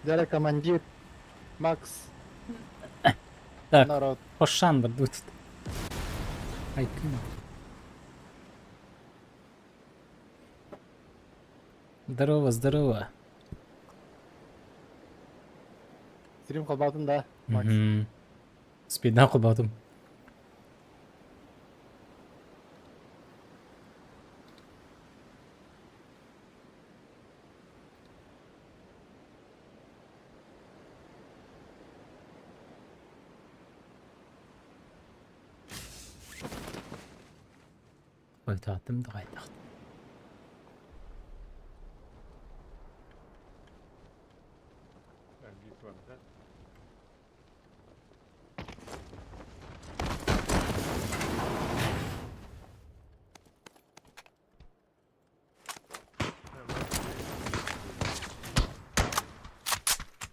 Дядя командир, Макс. Так, Народ. Хошан бардыбыт. Айкын. Здорово, здорово. Стрим холбаатын да, Макс? Спидна холбаатым. Хойутаатым да хайдах.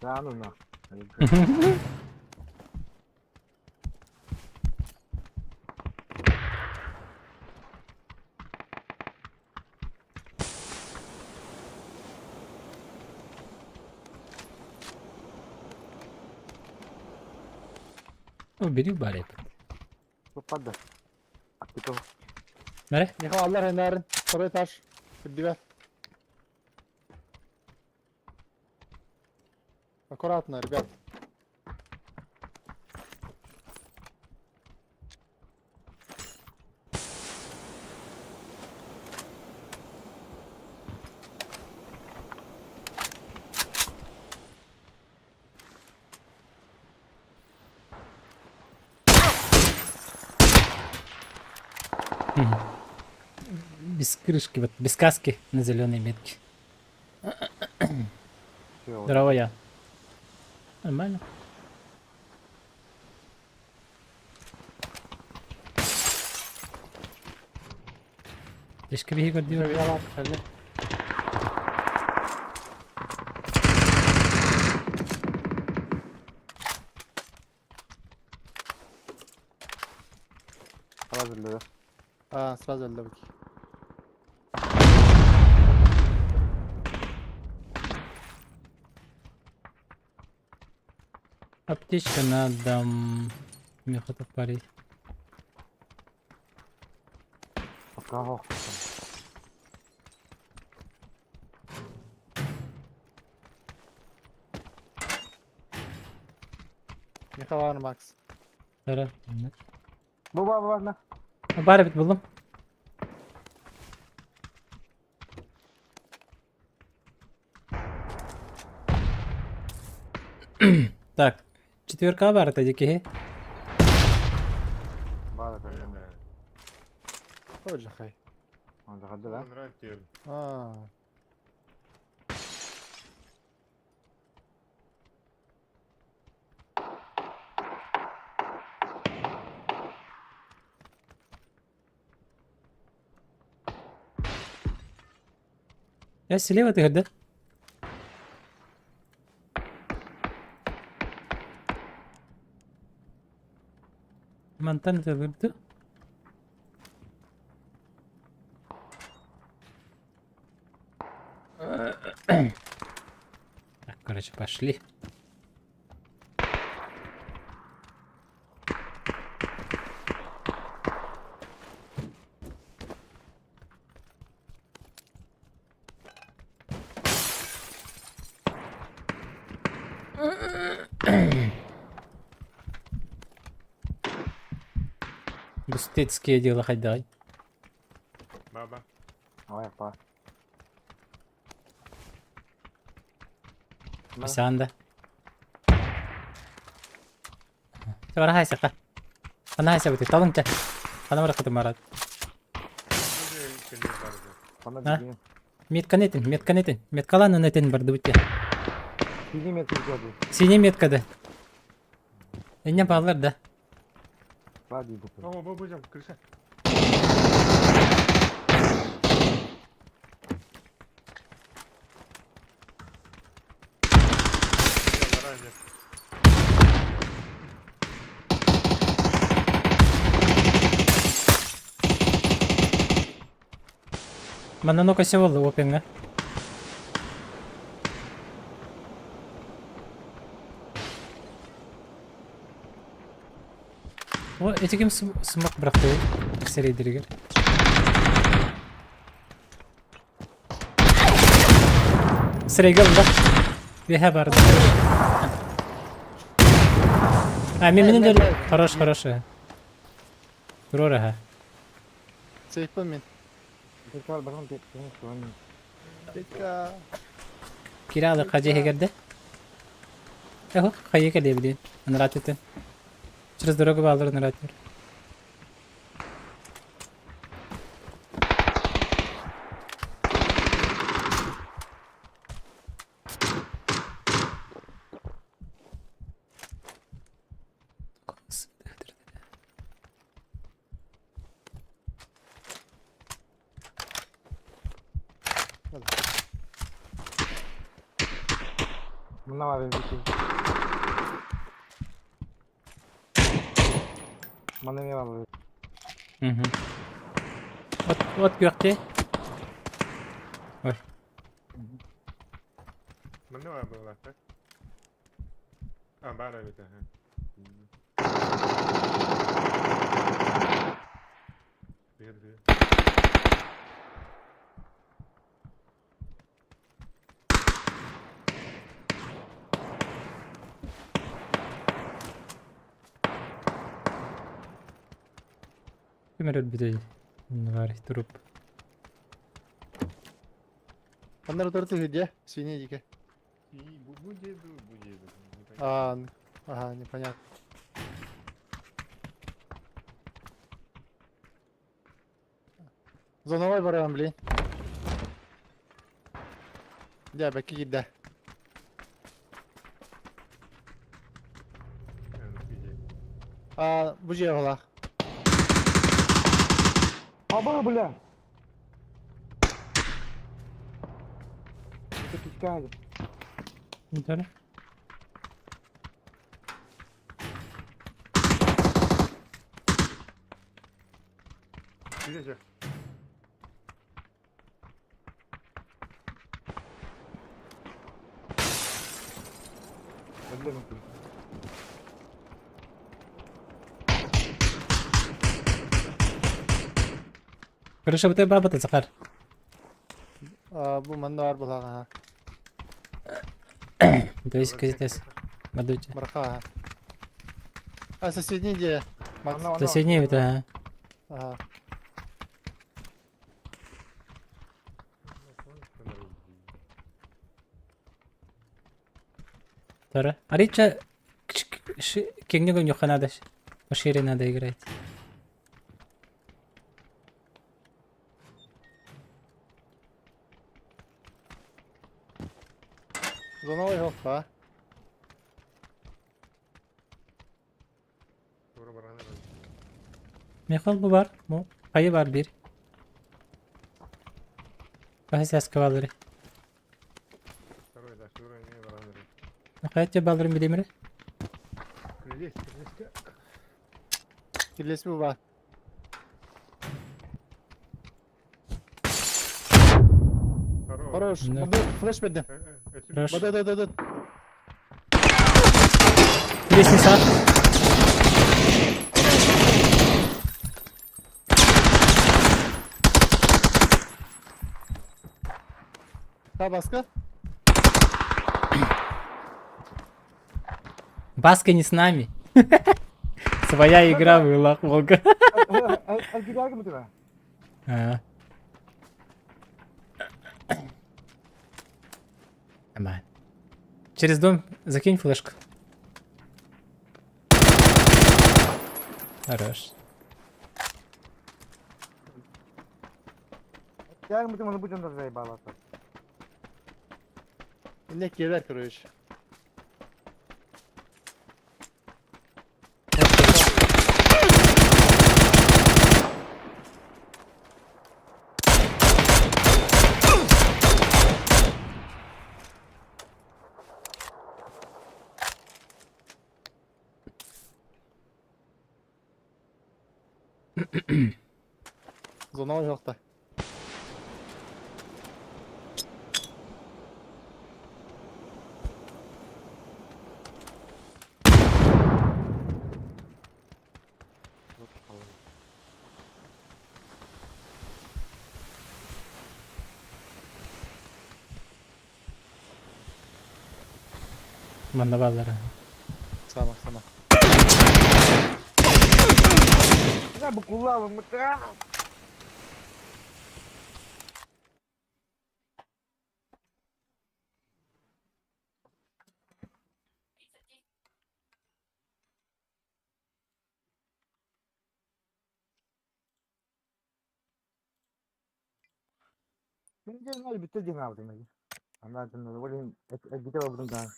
Да ну нах. Убери барит. Попада. Бары? Миха аллар энээрин. Второй этаж. Үрдүбэр. Аккуратно, ребят. Без крышки, вот без каски на зеленой метке. Здорово, я. Нормально. Лишь биһи көрдүбүт. Сразу өллө. А, сразу өллө Аптечка надо. Мехата парить. Пока ох. Михалан Макс. Тара. Бу ба ба на. Бар бит булдум. Так, четверка бар это дикие. Бар это. Тоже хай. Он заходил, да? А. Я слева ты да? Мантан ты выбды? Так, короче, пошли. Бустецкие дела хайдай. Баба. Ой, па. Санда. Чавара хайсака. Ана хайса бути талын ча. Ана бар кытым марат. А? Метка нетин, метка нетин. Меткалан нетин барды бути. Синий метка жады. Синий метка да. Эне баллар да. Бади бу. О, бу бу крыша. Манна ну косеволы опенга. Эти ким смок бырахтый сирэйдэригэр? Сирэйгэ ылла. Үөһэ барды. А, мен менен де хорош, хорош. Турор аха. Сейфпин мин. Петька, баран Петька. Петька. Кире алык хажы хегерде. Эхо, хайы кэлиэ билин. Анараа түтэн. Через дорогу баалар анараа түр. Мына бар эбит. Мана эмиэ баар эбит. Мгм. От, от күөхтee. Ой. Манна баар буоллахта. А, баар эбит, аха. Бир, бир. Ким эрэ өлбүтэй? Оннугар труп. Аннары утары түһүдэ, свинья диэки. И бу бу дьиэ дуу, бу дьиэ дуу, непонятно. А, ага, непонятно. Зоновой барабан, блин. Дьэ, бэккэ киирдэ. А, бу дьиэ оҕолоох. Аба, бля! Это Петька. Дары. Где же? Крыша баба Захар. А, бу манна бар булаҕа. То есть здесь. Мадуча. Браха. А, соседний где? Макс. Соседний это. Ага. Тара. Арича кеңнеге нюха надо. Пошире надо играть. Зоновой хоппа. Мехал бу бар. Бу. Пайы бар бир. Бахас балары. Хайа баларын билемире. Кирлес бу бар. Хорош. Флеш бердим. Хорош. Да, да, да, да. Лестница. Та баска. Баска не с нами. Своя игра была, Волга. Нормально. Через дом закинь флешку. Хорош. Я мы будем даже заебалаться. Не кирлер, короче. Зона жакта. Манна бааллара. Сама, сама. Бля, бу куллаабын. Мин бүтэ диэн аабытым эги. Анаа дьоннор ол иһин эргитэ барбытым даҕаны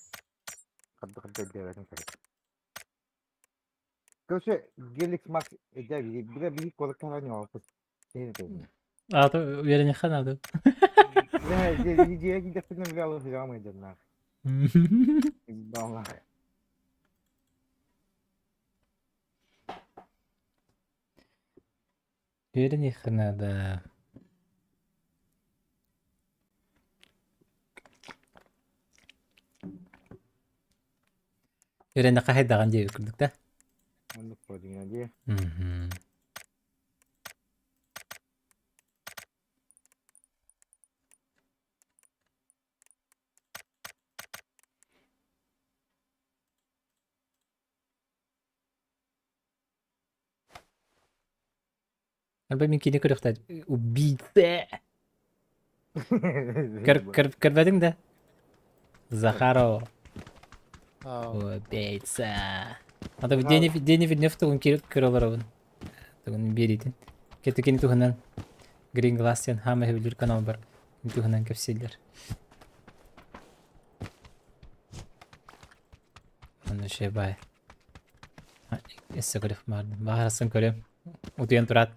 харды-харды өйдөөбөтүм кэлин. Короче, Геликс Макс эдэ бile биһи куоракка ньооппут. Аата үөрэниэххэ наада. Дьиэ киирдэхпинэ бile алыс ыраам ыйдырнаах. Үөрэниэххэ наада. Үөрэнэххэ хайдаҕын диэбит курдук да? Оннук буолуо дии. Мгм. Арба мин киинэ көрүөхтээ убийца Көр көр көрбөтүҥ да? Захаров убийца. Ата Дени Дени Вильнев тугун көрө олоробун. Тугун биэриитин. Кэтэ кини туһунан Green Glass диэн хаама сөбүлүүр канал бар. Кини туһунан кэпсииллэр. Онно шебай. Бай. Эссе көрөх баардым. Баҕарасың көрөм. Утуйан тураат.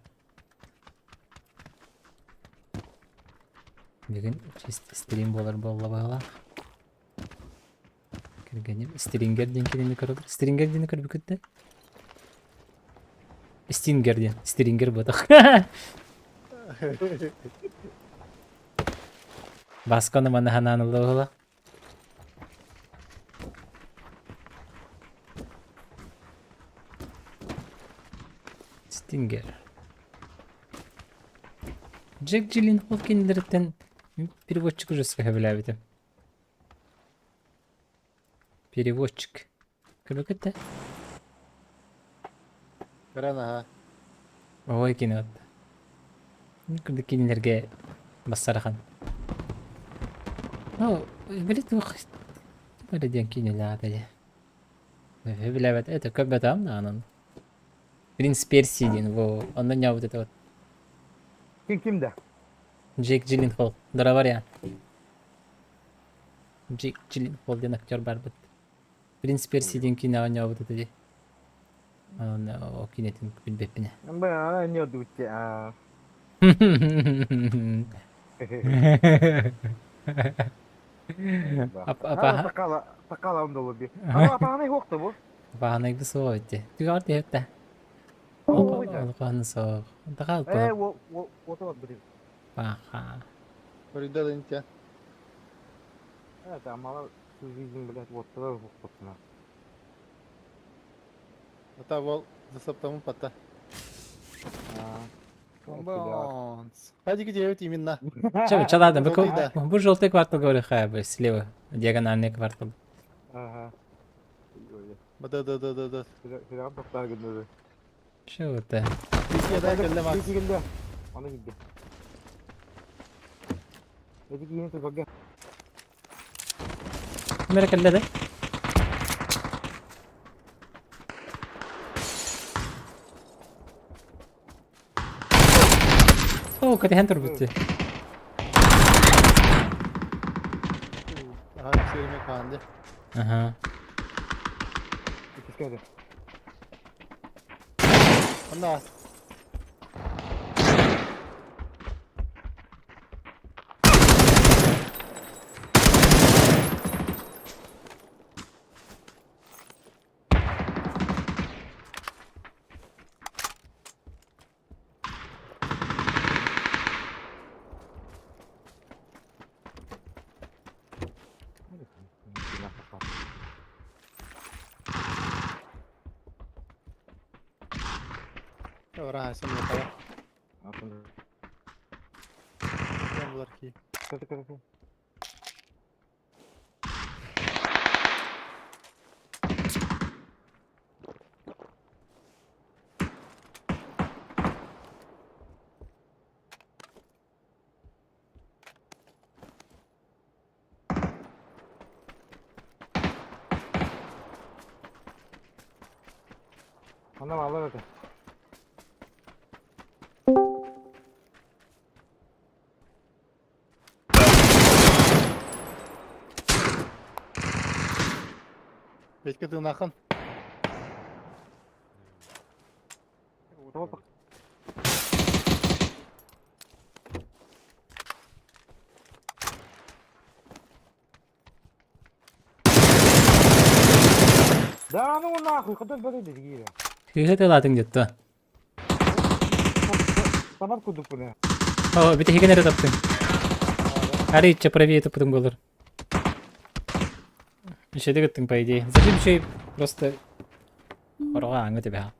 Бүгүн стрим буолар буолла быһыылаах. Кэргэним Стрингер диэн кинини көрөбүт. Стрингер диэни көрбүкүт да? Стингер диэн. Стрингер буотах. Басканы маны ханаан ылла быһыылаах. Стингер. Джек Джилленхол кинилэриттэн переводчик уже сөбүлээбитим. Переводчик. Көрбөккүт да? Көрөн аха. Ой кино. Курдук кинилэргэ бассарахан. Ну, били туох эрэ диэн киинэлээх этэ. Билэбэт, это көрбөтөм даҕаны. Принц Персии диэн во онно ньаабыт этэ вот. Ким ким да? Джек Джилленхол. Дорабар я. Джек Джилленхол диэн актер барбыт. Принц Персии диэн киинэҕэ оонньообут этэ дии. Онно ол киинэтин билбэппин ээ. Бля, не дутте, а. Апаха Такала, такала он долу би. Ама апаһанай хуохта бу. Апаһанайгы суох эти. Түгар тиһэттэ. Олохоһун суох. Такал Э, во, во, вот вот, блин. Паха. Көрүйдэ да интя. Это мало всю жизнь, блядь, вот тогда хуохтна. Ата бол засаптамын пата. Бонс. Пойди где именно. Че, че ладно, Желтый, да. бу желтый квартал говорю, хай бы слева. Диагональный квартал. Ага. Да да да да да. Сирам тоқтар гыннары. Че это? Бизге да келди Макс. Бизге келди. Аны килди. Эти кийин турга. Мера келди да? Оо, кэтиһэн турбут Аха, сириме хаанды. Аха. Иккискэ Онна. Ора, сен кала. Булар ки. Ана баалар этэ. Петька тыынаххын. Да ну нахуй, куда бери дигире. Кыыһы тылаатыҥ дьотто. Табар кудук буна. О, бүтэһигин эрэ таптыҥ. Арыйча правее туппутуҥ буолар. Еще гыттыҥ, по идее. Зачем еще и просто хороҕо ааҥҥа түбэһэ.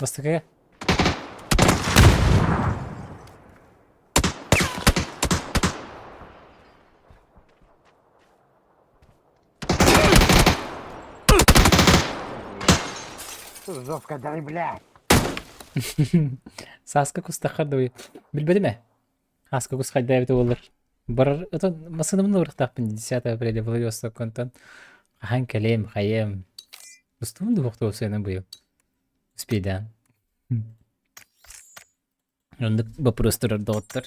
Бастакыга. Жестко дай, блядь. Сааска кустаххар да билбэтим ээ. Ааска кус хайда эбитэ буоллар. Барар отон массыынабын ыларыахтаахпын 10 апреля Владивостокка онтон хаһан кэлиэм, хайыам. Устубун да суохтуо сыана быйыл. Успейдаан. Оннук вопрос турар доҕоттор.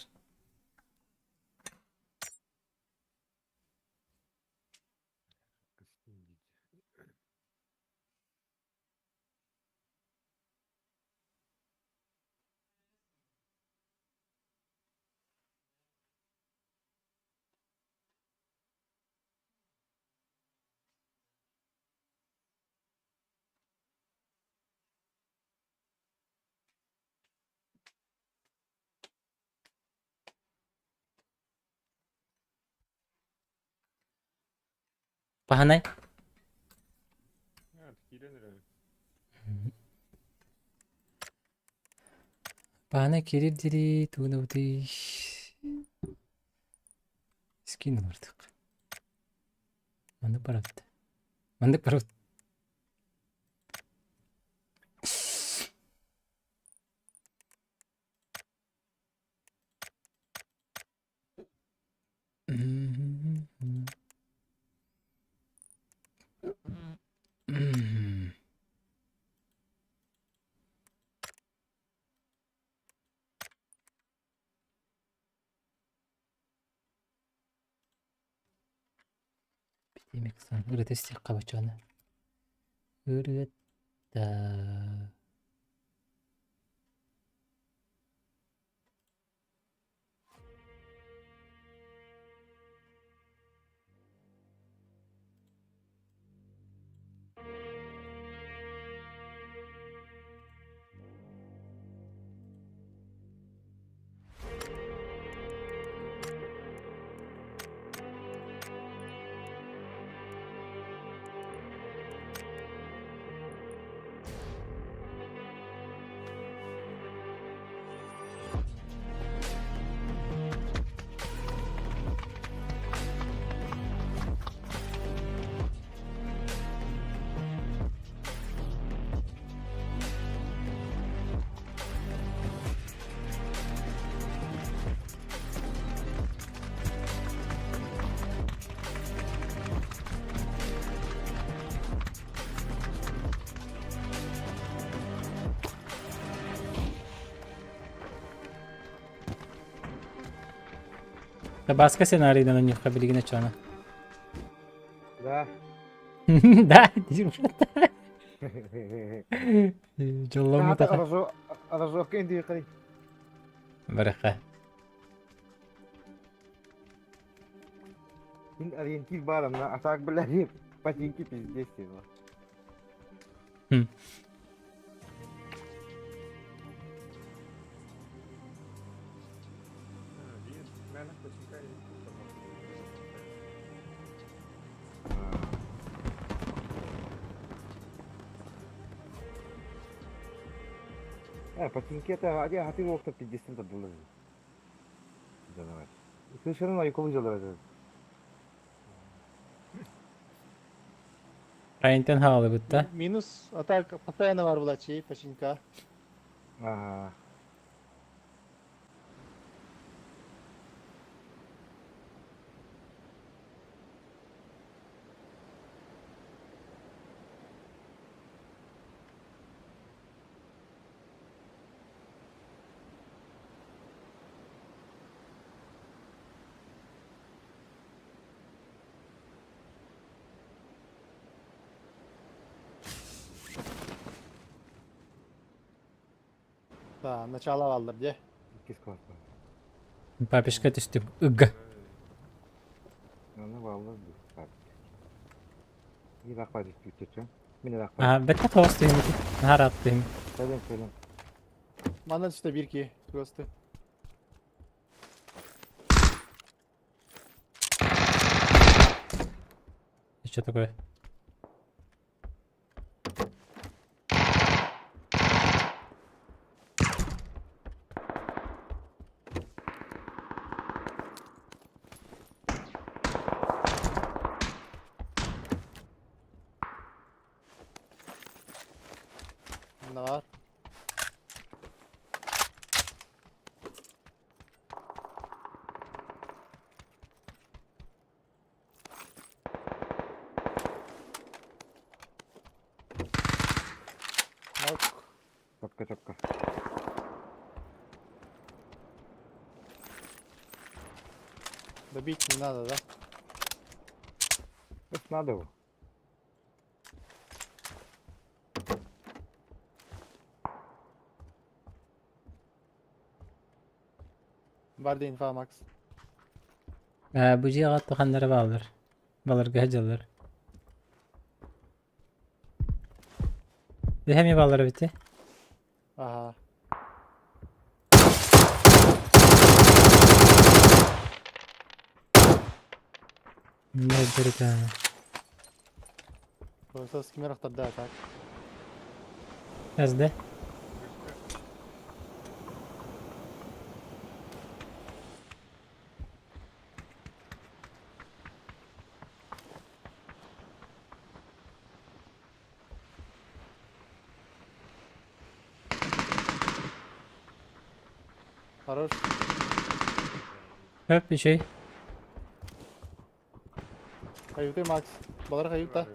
Паһанай? Киирэн эрэ. Паһанай киирир дири тугунабытый скин ылырдык. Маннык барабыт. Маннык барабыт. Битиэмик ырыта истиэххэ баччаҕына. Ырыата. Табаска сценарийдан онньуохха билигин оччоҕуна. Да. Да, диир Дьолломмутаха. Разжовка индиэхэй. Барыха. Мин ориентир баар на а так, блядь, ботинки пиздец его. Ботинки это один уокта 50 долларов. Давай. Совершенно на делать. Райнтен хаалыбыт да? Минус, а так постоянно бар булачы, починка. Ага. Да, начало бааллар дьэ. Иккис класс бар. Папишка түстүм. Ыгга. Аны бааллар дуу. Иирах бар түстүчү. Мин иирах бар. Аа, бэтте тоҕус түһүм ити. Наһаа ыраат түһүм. Кэлин кэлин. Манан түстэ биир киһи чугасты. Что такое? Манна баар. Нок. Чопка чопка. Добить не надо, да? Это надо его. Бар да инфа Макс. Ээ, бу дьиэҕэ ханна эрэ бааллар. Баларга сылдьаллар. Эһэ эмиэ бааллар эбит дии. Ага. Нэ Просто с кимер да, так. СД. Хорош. Хөп үчүгэй. Каюты Макс. Балар каюта.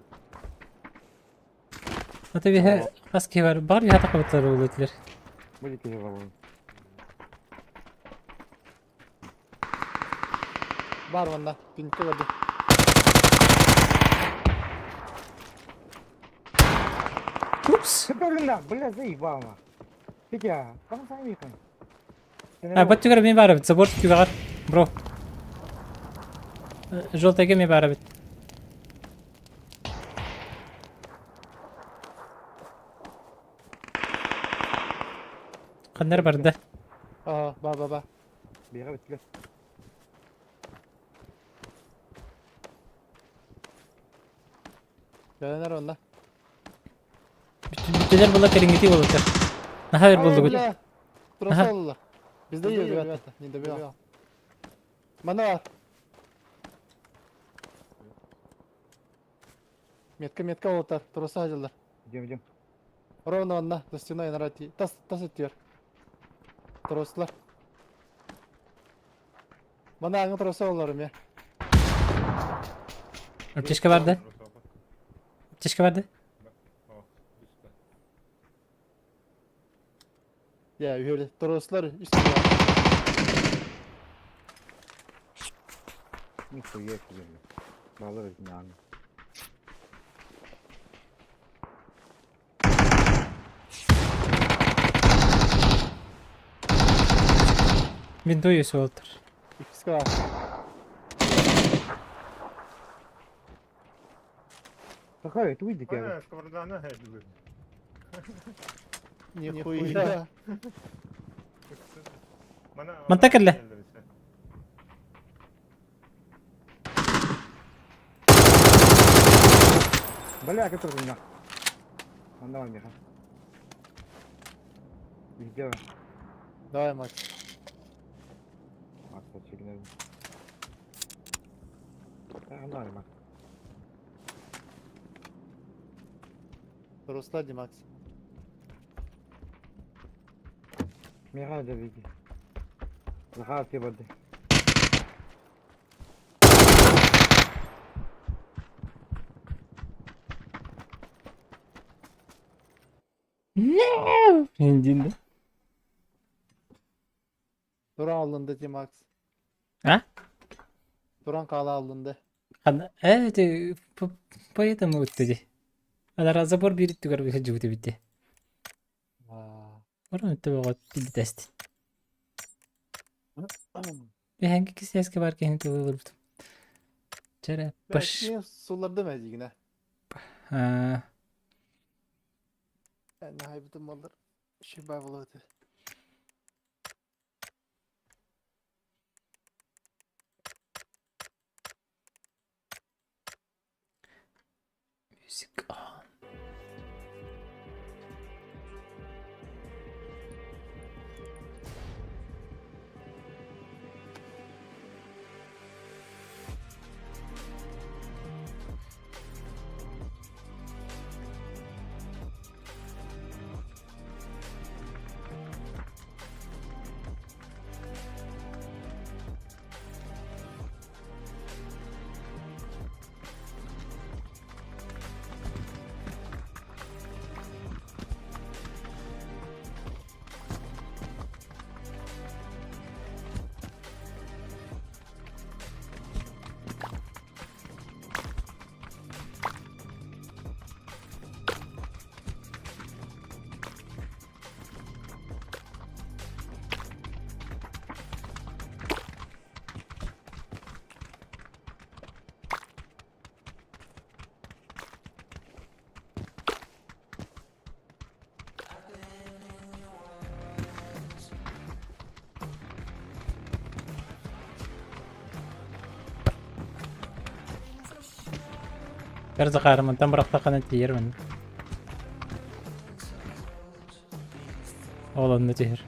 Ата биһэ хас киһи бар? Бар биһэ тахабыттар буолуо этилэр. Были киһи бар. Бар манна. Түнкө барды. Упс. Сөпөрүннах, бля, заебал нах. Петя, там сами их. А, бот түгэр мен бар эбит. Забор түгэҕэр. Бро. Желтайга мен бар эбит. Ханнар барда. Ага, ба ба ба. Бега битилер. Кэлэнэр онно. Бүтүлэр була кэриҥҥитии буолуттар. Наһаа өр булдугут. Троса олла. Bizde yiyor ребята, не добивал. Мана бар. Метка метка олтар, троса дьыллар. Идем, идем. Ровно онна, за стеной нарати. Тас тас өттүөр. Трослар. Мана аңы троса олар ме. Аптечка барды. Аптечка барды. Я үһү трослар үстү. Нихуя себе, бля. Балар знан. Винтуй өсө буолтар. Иккискэ бар. Какая это выйдет я? Сковорода хэдли. Нихуя. Манта кэллэ. Бля, как это нах. Давай, Миха. Везде. Давай, Макс. Макс, очевидно. Да, давай, Макс. Трослар ди Макс. Миха, да види. Захар, ты воды. No! Индин. Туран алынды ди Макс. А? Туран кала алынды. Ханна э поэтому үттү ди. Алара забор биир түгэр сылдьыбыт эбит дии. Аа. Орон төбөҕө тиийдэстин. Эһэҥки кисээскэ баар киһини тылы ылырбытым. Чэрэ, паш. Суллардым ээ дигинэ. Аа. Наһайбытым буоллар. Шибай буолуо этэ. Music on. Эр Захар, мантан бырахтаххына тиийэр мин. Ол онно түһэр.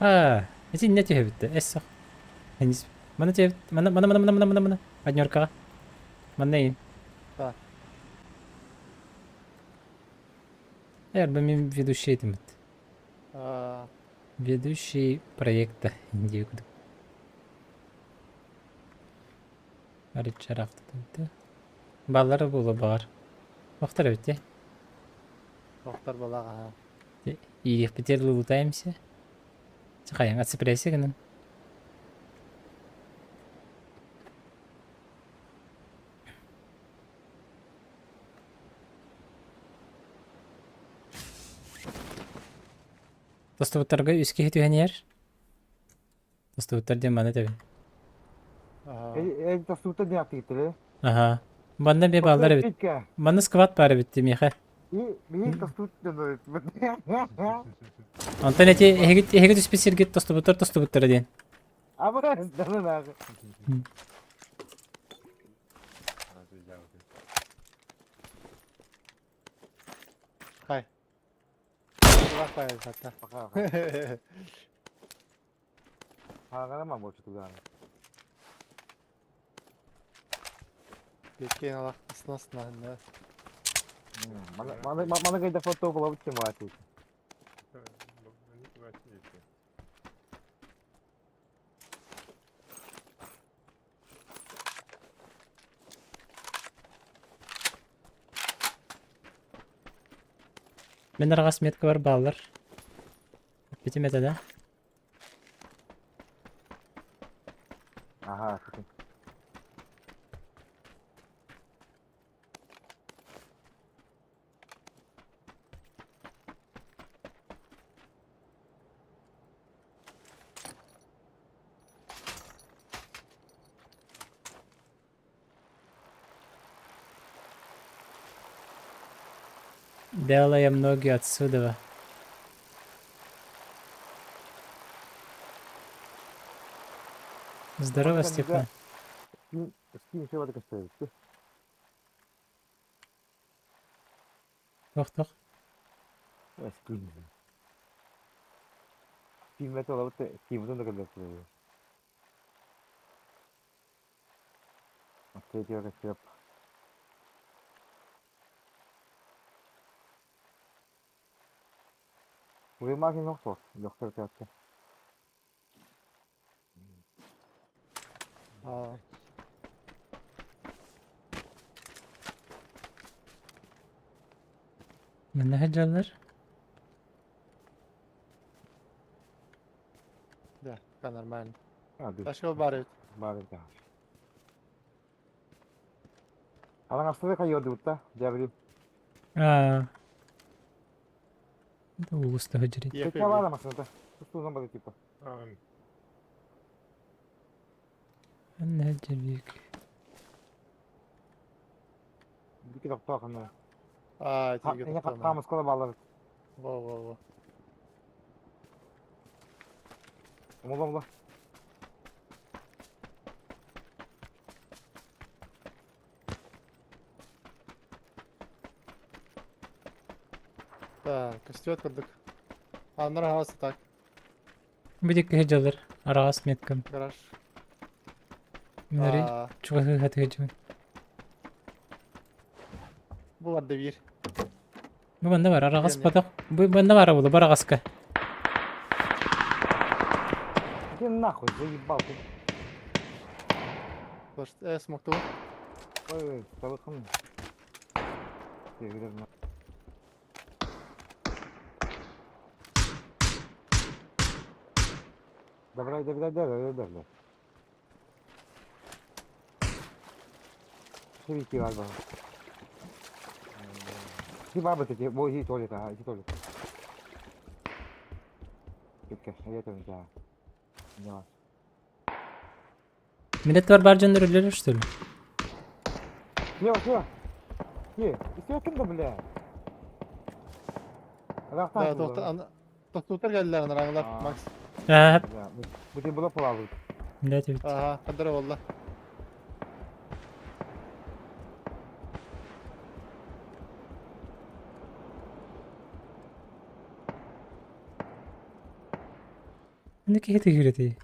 Аа, итиннэ түһэбит эс сох. Мана түһэбит, мана мана мана мана мана мана мана однеркаҕа. Манна иин. Да. Эр, бу мин ведущий этимит. Аа. Ведущий проекта диye курдук. Арычарафтытынты. Баллара буолуо баҕар. Охтор эбит дии. Охтор балаҕа. Иириэхпитигэр лутаемся. Чахайаҥ отцепляйся гынан. Тостубуттарга үс киһи түһэн иһэр. Тостубуттар диэн маны этэбин. Эй, тостубуттар диэн аттыгыттар Аха. Манна эмиэ бааллар эбит. Манна сквад баар эбит миэхэ. Биһиги тостубут дьон Онтон эти эһиги эһиги түспүт сиргит тостубуттар тостубуттара диэн. Абырас данын Хай. Хай, Хаагарама болчутугаан. Беккен алақ ысна-ысна. Маны маны кайда фото булабыт кем баати. Мин арҕас метка бар бааллар. Эппитим этэ да. Аха, сытын. Делаем ноги отсюда. Здорово, Степан. Тох, тох. Уймагин охсор, доктор театр. Аа. Манна сылдьаллар. Да, пока нормально. А, Пошел бар эбит. Бар эбит. Араҥастары хайыардыбыт да, дьээбэлиим. Аа. Улуста сылдьар. Кэккэ баара массыыната. Тустуунан бары типа. Анна сылдьар Бики тохтоох анна. Аа, тиги тохтоох. Хаамыскала баалар. Во, во, во. Омула, омула. Так, костюет курдук. Аннар аһаҕас так. Бу диэки сылдьаллар. Араҕас меткам. Гараж. Минари чугаһыы сатыы Бу барда биир. Бу манна бар араҕас поток. Бу манна баар буолу бараҕаска. Иди нахуй, заебал ты. Смокту. Ой, табыкым. Давай, давай, давай, давай, давай. Хибики бар баар. Ити баар бит ити, бу ити туалет, аха, ити туалет. Кэккэ, эйэтэн даа. Не Минет бар бар дьоннор өлөр что ли? Слева, слева. Ки, истиэккин да, бля. Да, тохтутар кэллэр анараҥылар, Макс. Аа. Бу ти была плавают. Блядь, ведь. Ага, хадара болла. Не киһи тыгырытый.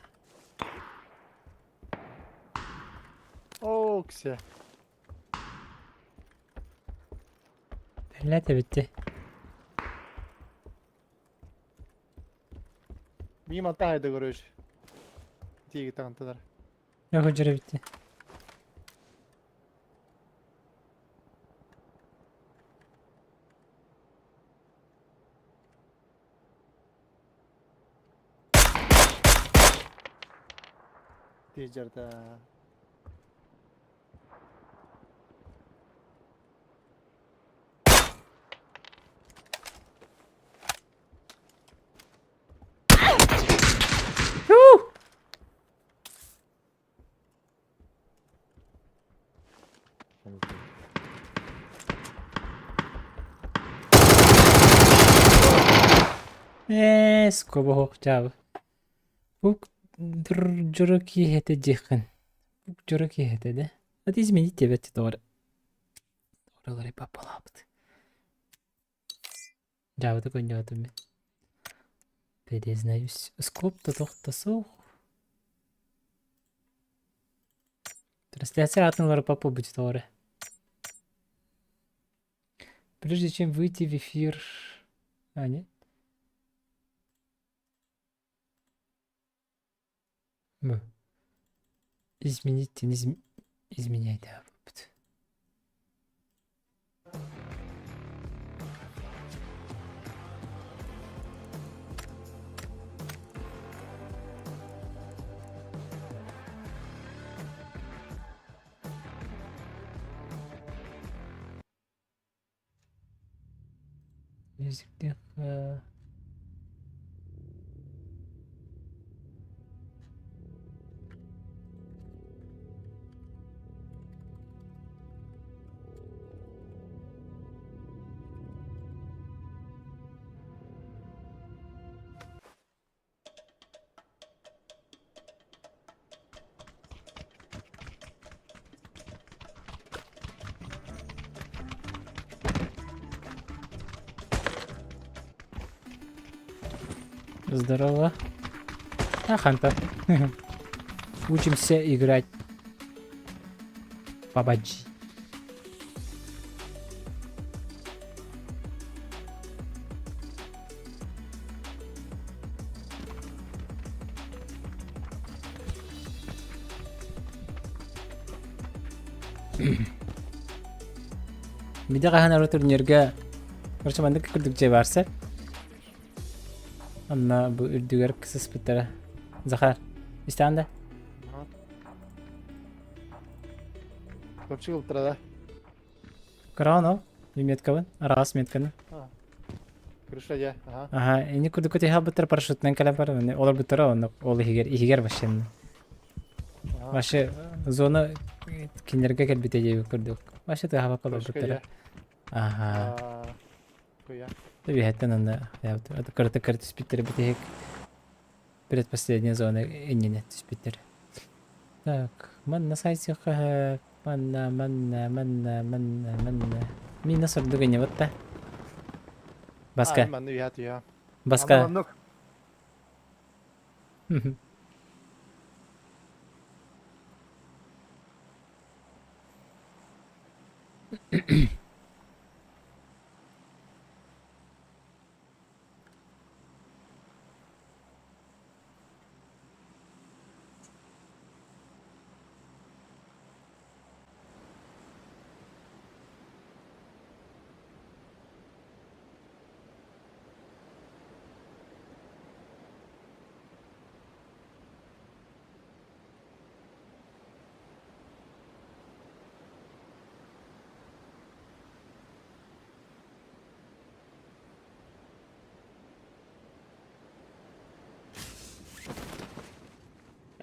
Оксе. Блядь, битти. Мимо тайды, короче. Тиги тагантылар. Я ходжера битти. Тиджерда. Ээ, скобоһуох дьаабы. Бу дьоро киэһэтэ диэххин. Бу дьоро киэһэтэ да. Это изменить тебя тоҕо Оралары папалаабыт. Дьаабыты көнньөөтүм мин. Признаюсь, скоп-то тохто суох. Трансляция атын папа будет тоҕо Прежде чем выйти в эфир... А, нет? Б. Изменить, не изм... изменяй, да. Music Здорово. А, Ханта. Учимся играть. Бабаджи. Биде хаһан ары турнирга короче маннык курдук дьиэ баар сэр. Онно бу үрдүгэр сыспыттара. Захар, истэҕин да? Көпчүк ылтара да. Кыраҕын ол, меткабын, араас метканы. Крыша дьэ, аха. Аха, ини курдук көтүһэ парашютынан кэлэн баран, олорбуттара онно ол иһигэр, иһигэр вообще. Вообще зона кинилэргэ кэлбитэ диэбит курдук. Вообще тыаһабакка олорбуттара. Аха. Куя. Үһэттэн онно кырата кыра түспүттэрэ бүтэһик предпоследняя зона иннинэ түспүттэр. Так, манна сайтыахха манна, манна, манна, манна, манна. Мина сордук ини батта. Баска. Манна үһэ түһэ. Баска. Оннук.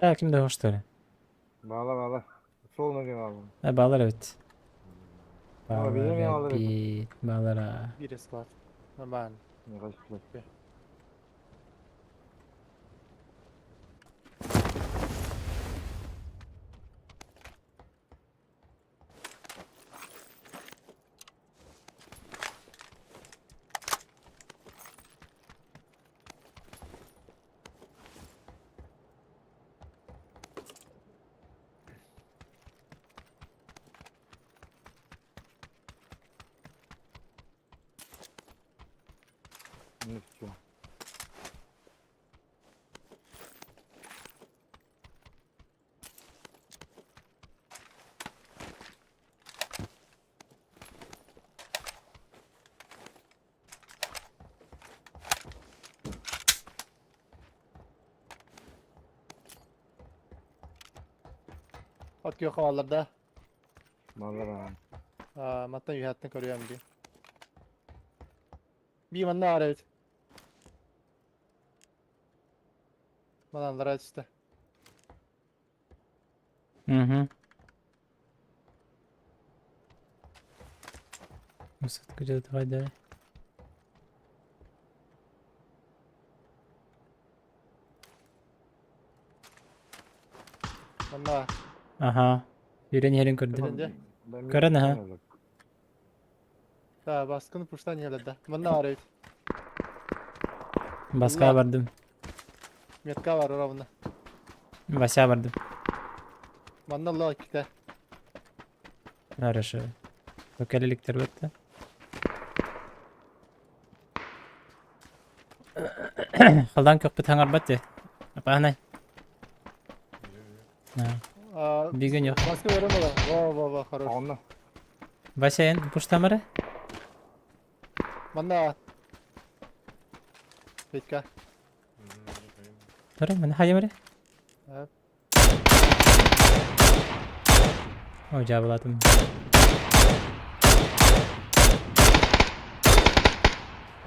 А, ким да что ли? Баала баала. Сол нөге баала. А, баалар эбит. Aa, Баалар билем алар эбит. Баалара. Биир склад. Нормально. Ну все. От күөх хаалларда. Баалар. Маттан үһэттэн көрүөм дии. Бии манна аар эбит. Мананлара түстэ. Угу. Высадка где-то давай, давай. Манна. Ага. Юрен ерин көрдүм. Көрдүн дьэ. Көрөн, аха. Да, баскыны пуштан иһэлэр Манна аар эбит. Баска Ла. бардым. Метка бар ровно. Вася бардым. Манна ла иккитэ. Хорошо. Кэлэликтэр бэтте. Халдан көкпүт хаҥарбат дии. Апаанай. Бигин yok. Баскы көрөн ола. Во, во, во, хорош. Онно. Вася эн пуштамары? Манна. Петька. Тура, маны хайамары? Э. О, жабылатым.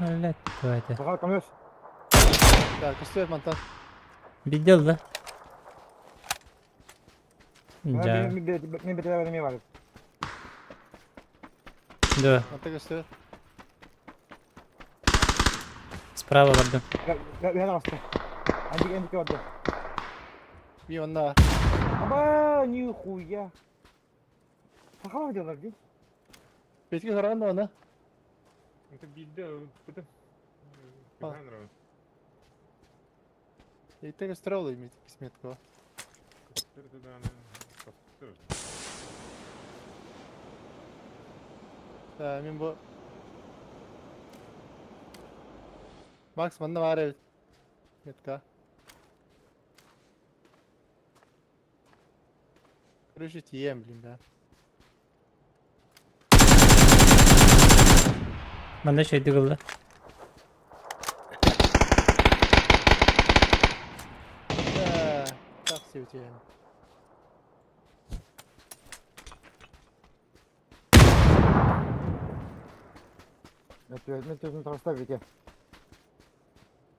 Аллет, давайте. Сахар көмөс. Так, көстүө мантан. Видел, да? Да. Мен бетелер эме бар. Да, Манта көстүө. справа бардым. Үһэн аҕыста. Андик эндик барды. Бии манна. Аба, нихуя. Сахар делар ди. Петька көрөн да оны. Это биирдэ ылбытым. А. Итте көстөр ол метка. Да, мен бу Макс манна баар эбит. Метка. Короче, тием, блин, да. Манна шөйдүк ылла. Да, так себе тием. Мөттүөтүн таҕыста Витя.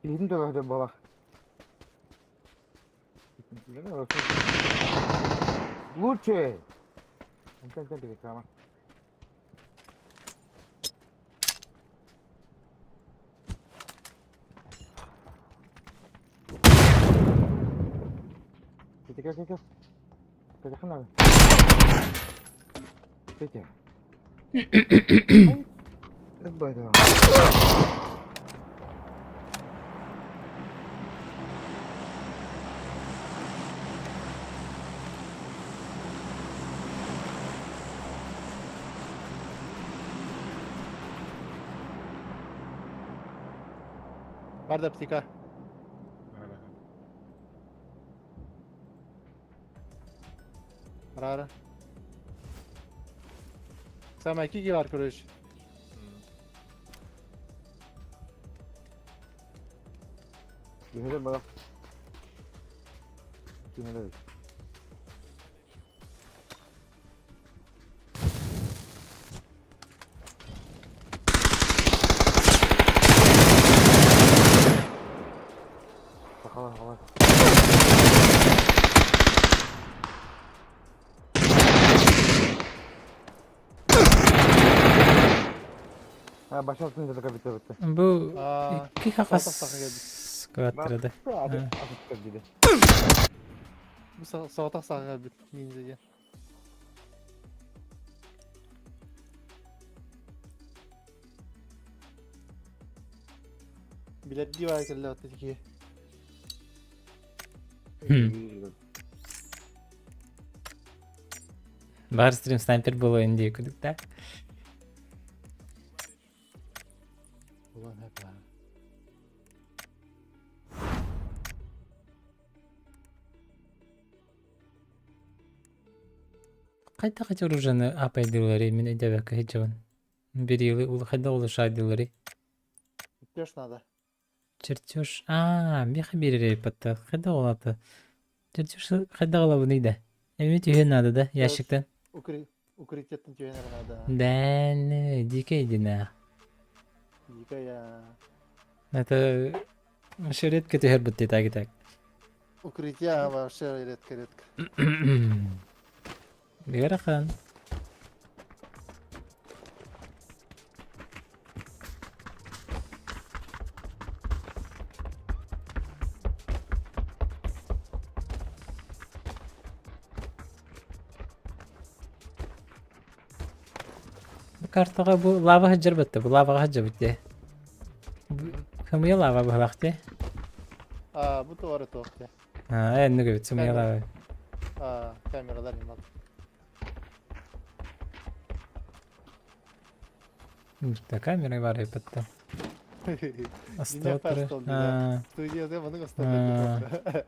Киһитин төлөһөтө буолар. Лучше! Онтон реклама. Кете кел кел кел. Кете надо. Кете. Бада. Бар да птика. Рара. Самое кики бар, короче. Түһэрэ бара. Түһэрэ. Сахалар, сахалар. А, башалтын деді кабита бітті. Бу Аа, икки соҕотох саха кэлбит. хахас квартирада. Dedi. Бу соҕотох саха кэлбит ниндзя диэн. Билэрдии баҕайы кэллэ оттон киһи. Бар стрим снайпер было индии кудук да? Ulan hep ha. Хайдах эти оружиены апайдыылары мин өйдөөбөккө сылдьабын. Берилы хайдах улучшайдыылары. Чертеж надо. Чертеж. Аа, миэхэ биэрэрэй батта. Хайдах ол аата? Чертеж хайдах ылабыный да? Эми түһүөн наада да ящиктан? Укры... Укрытиеттан түһэн эрэ наада. Да, дикэй дина. Дикая. Это вообще редко түһэр бутты так и так. Укрытие вообще редко-редко. Ыарахан. Бу картаҕа бу лава сылдьар бытта, бу лаваҕа сылдьабыт дии. Хымыйа лава быһалаах дии. А, бу туора туох дии. Аа, энник эбит, сымыйа лава. А, камералар имал. Да камера бар эпетте. Меня фастол, да. Студияда маны осталды.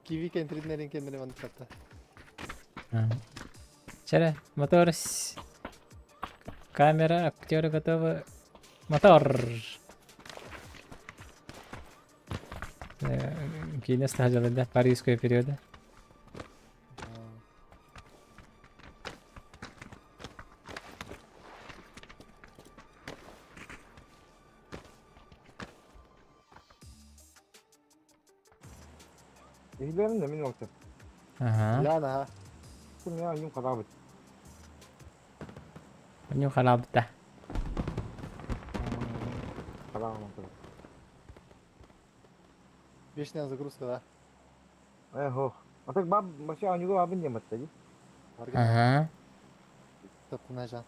Киви кентриннерин кендине маны сатта. Чара, мотор. Камера, актеры готовы. Мотор. Киинэ саһадьаларда Парижского периода. Иһилэрин да мин олта. Аха. Ляна, ха. Ким я юм харабыт. Ню харабыта. Харабы. Вечная загрузка, да? Э, А так баб, вообще у него бабы не было, Ага. Топтунажан.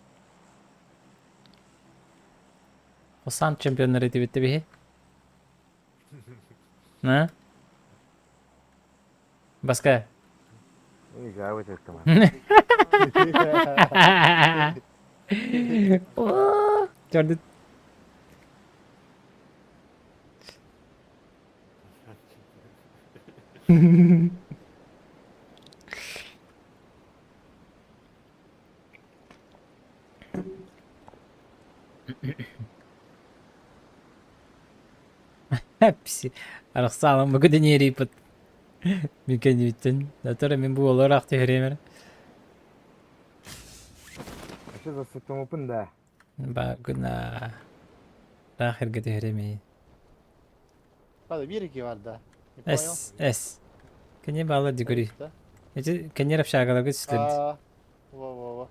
Хусан чемпионнары этибитте биһи. На? Баска. Чордут. Пси. Арахсаалан бу күдүнүөрийпит. Мин кэннибиттэн. Дотор мин бу олор түһэриэмэр. Вообще засытымыпын да. Ба гына ыраах эргэ түһэримий. Правда, биир бар да. Не понял? С, С. Кини баала дигори. Да? Эти кенер общагаларга түстүлэр. А, во-во-во.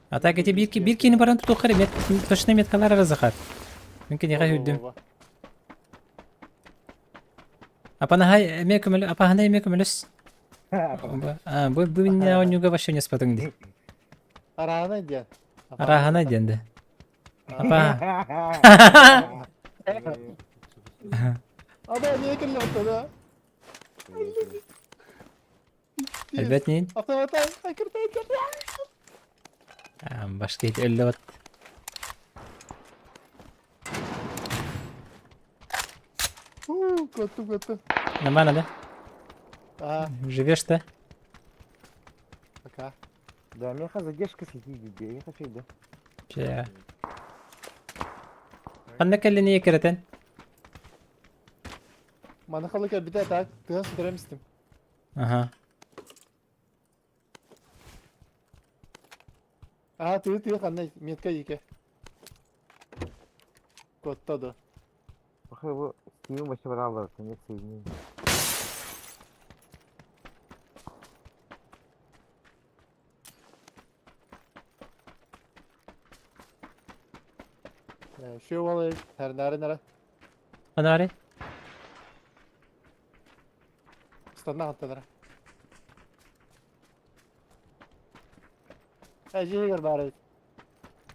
А так эти бир кини баран тутуоххар мет точно меткалар арызахар. Мин киниэхэ сүүрдүм. Во-во-во. Апанаһай эмиэ көмөлө апаһана эмиэ көмөлөс. А, бу иннинэ оонньууга вообще не спатыҥ дии. Араана диэн. Араһана диэн да. Апа. Ада не кэллэ да. Элбэт нин. Автомата айкырта. Башка ит өллө бат. Көттүм, көттүм. Нормально, да? А, Живешь-то? пока. Да, меха задержка сети где, я хочу, да. Чэ. Ханна кэллини кэрэтэн? Маны халыка бите так, тыа сүтэрэмистим. Ага. А, тыы тыы ханна метка ике. Котта да. Похоже, его Steam вообще брал, нет соединения. Şu vallahi her nere nere. Анари? Станна хаттанара. Жигер бар.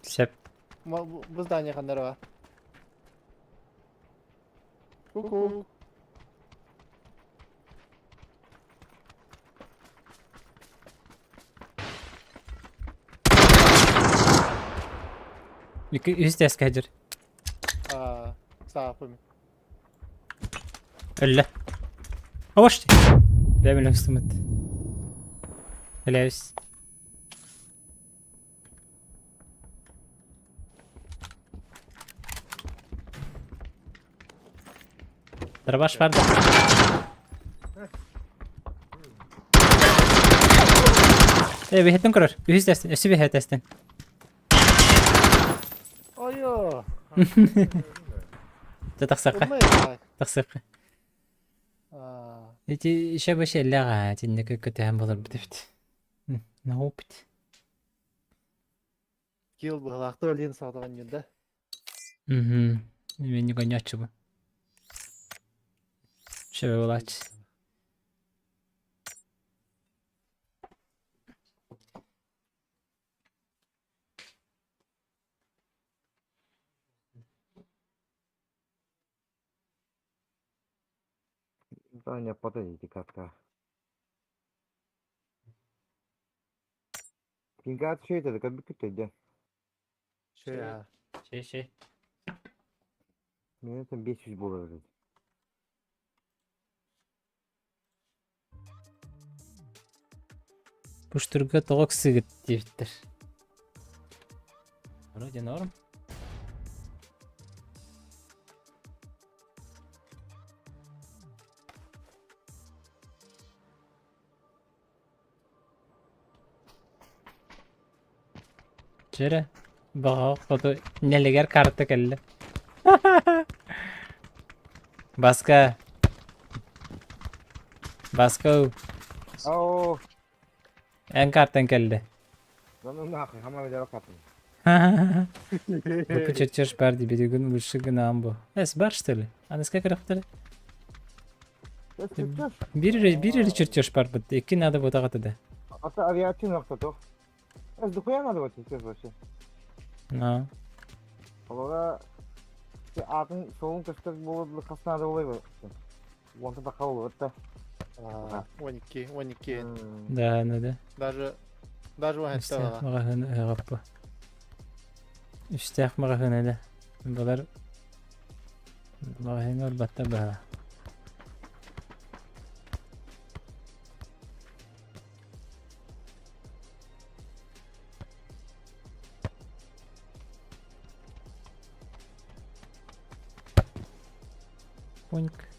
Сеп. Бу здание ханнара бар. Ку-ку. Үс тэс кэдер. А, саапым. Өллө. Овошти. Бэмил өстүмүт. Элэбис. Дробаш бар да. Э, биһеттен көрөр. Үһүс тэстен, өссө биһэ тэстен. Ойо. Тэ тахсаққа, Умай так. тахсаққа. А, Эти еще бы ляга, тинне көтөһөн болор битепт. На опыт. килл быһылаахты өлін саҕатаҕын юнда. Угу. Мен не гонячу бу. Шебе булач. Да, не подойдите катка. Кингат что это, как бы ты, да? Шея. Шей, шей. Меня там 500 было уже. Пуштурга тоғок сыгыт диэбиттэр. Вроде норм. Чere баҕа хоту нэлигэр карта кэллэ. Баска. Баска Ау, эн картан кэллэ. да ну нахуй, хама видео катым. Бу чертеж бар ди билигин лучше гынан бу. Эс бар что ли? Аныска көрөхтөр. Бир бир чертеж бар бит. Икки надо бу тагаты да. Ата авиация нахта тох. Эс дохуя надо вот чертеж вообще. На. Олора атын солун көстөр болот касна да болой. Онта да кабыл да. А, 12, 12. Да, надо. Даже он Үстэх маҕаһыын ыһыҕаппы. Үстэх маҕаһыын эле. Балар маҕаһыыҥа ылбаттар быһа. Пуньк.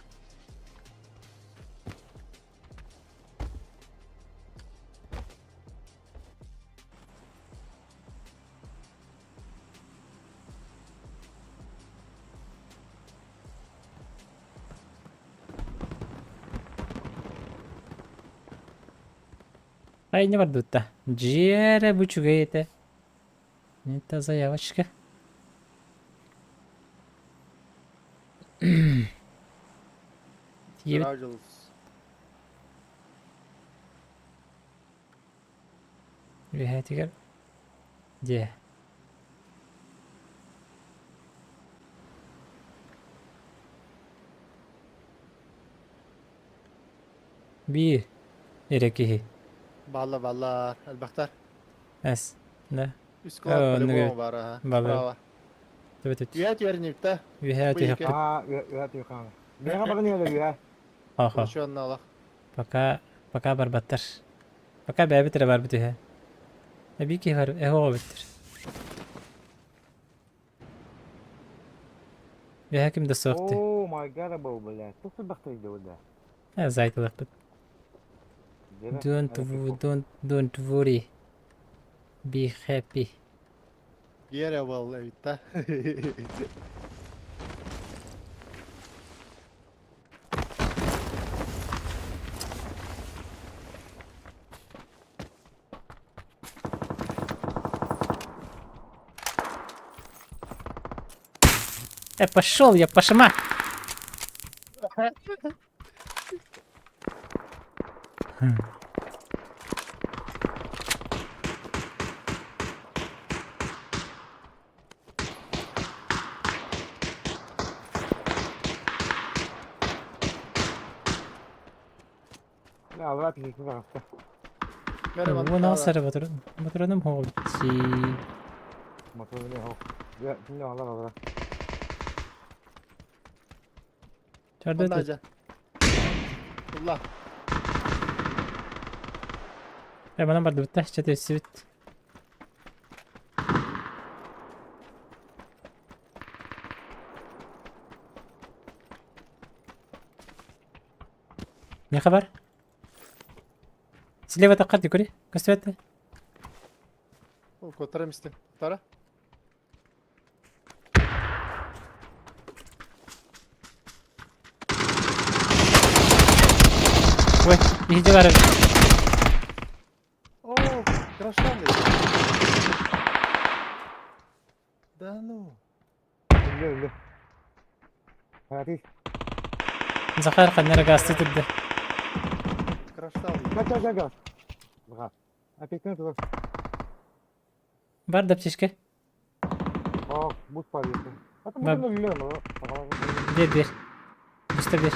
Хайне бардыбытта. Дьиэрэ бу үчүгэй этэ. Это заявочка. Тиийэбит. Дьылыс. Үөһээтигэр дьиэ. Биир эрэ киһи. Баалла бааллар элбэхтэр. Эс. Да. Үс кылаат Оннук по-любому эбит. баар аха. Балар. Справа. Төбөтүт. Үөһэ түһэрниибтэ. Үөһээ Бу түһүөхпүт. екі. Аа, үөһэ түһүөххэ. Миэхэ баран иһэлэр үөһэ. Оһо. Полученный олох. Пока пока барбаттар. Пока бэйэбит эрэ барбыт үһэ. Эбии киһи бар эһэ эбиттэр. Үөһэ ким да суох дии. Оо, my god, был, блядь. Туох сылбахтар иде бля. Э, зайтылахпыт. Don't don't don't worry. Be happy. Гере был эбит да. Пошел я, пошма! Бля, аллаа киһи таҕыста. Уон сары батыраным хоҕубутси. Мотор хоқ. Бля, кине алар алар. Чарды Онна Улла. Э, манан бардыбытта, чете өссүбүт. Не хабар? Слева таққар көрі. Көстүбэт. Котара мистем. Тара. Ой, иһиде бар. О, краштан Да ну. Үлле, үлле. Хати. Захар ханнара гасты турды. Краштан. Кача, кача, газ. Бага. Опекун туда. Бар да птичка. О, бут парился. Это Баб. мы үлле, но. Бер, бер. Буста бер.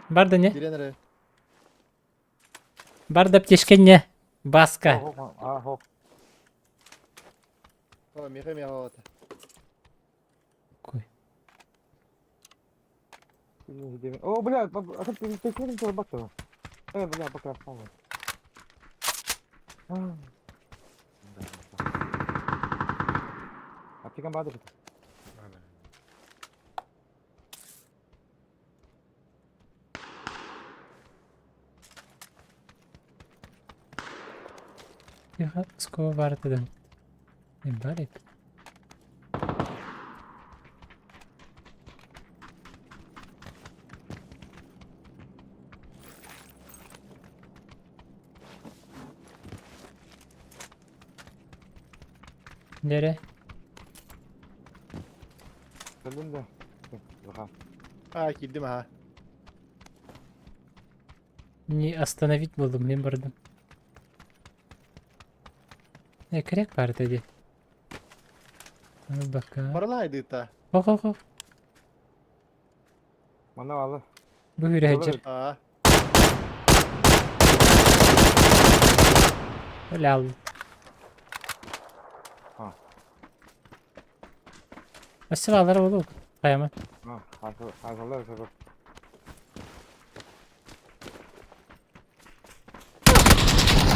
Бар да не? Кирен Бар да птичка не? Баска. А, хоп. О, меха меха вот. Кой. О, бля, а ты ты ты ты бакта. Э, бля, пока вспомнил. Аптекам бады. Тихо, скоро бар дедим. Не бар ет. Нере? Кэллим да. Баха. А, кирдим аха. Не остановить болдум, мен бардым. Не, керек бар деди. Аны бака. Баралай та. Хо хо хо. Мана алы. Бу хүрэ А. Лял. А. Өссө балар болу. Каяма. А, хасалар хасалар.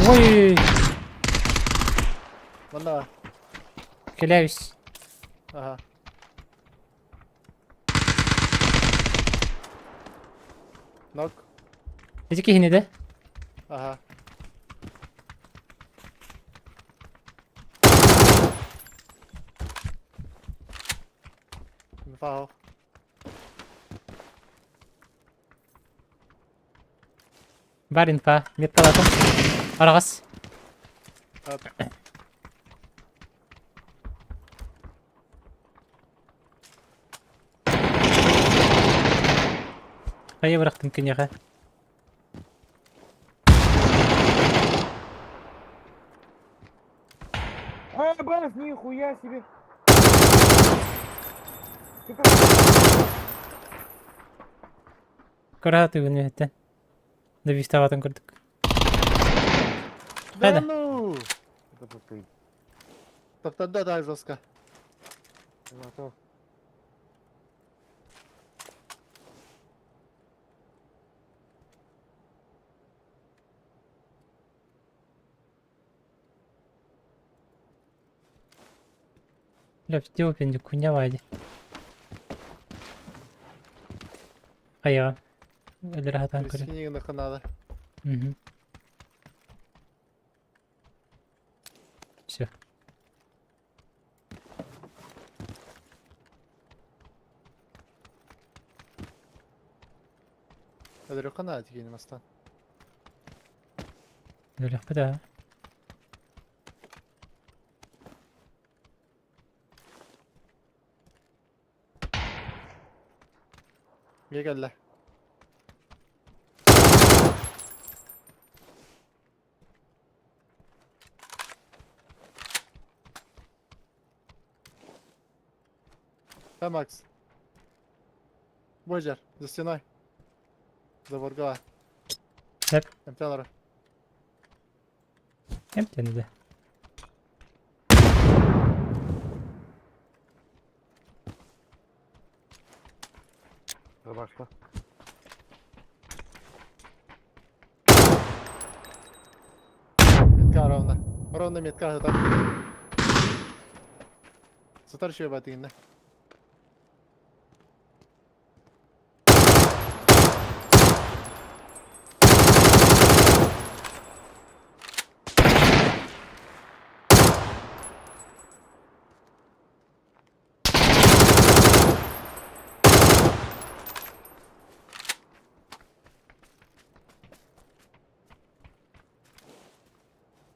Ой, Манна. келебиз. Ага. Нок. Эти кихини де? Ага. Фау. Бар инфа, меткалатым. Араҕас. Хайа бырахтым киниэхэ. А, Барс, нихуя себе! Кыраатыгын үһэттэн. Добиставатын курдук. Да Хайда? ну! Это просто Тоқтады да жестко. Готов. Бля, Степин, хуйня вади. Хайа. Өлөр хатан көрө. Прискинигин надо. Мгм. Все. Өлөрөххө надо тигини мастан. Өлөхпүт аа. Мие кэллэ. Да, Макс. Божер, за стеной. Заборгала. Так. Эмтянара. Эмтэнидэ. Рубашка. Метка ровно. Ровно метка там. Сатар еще батыгинна.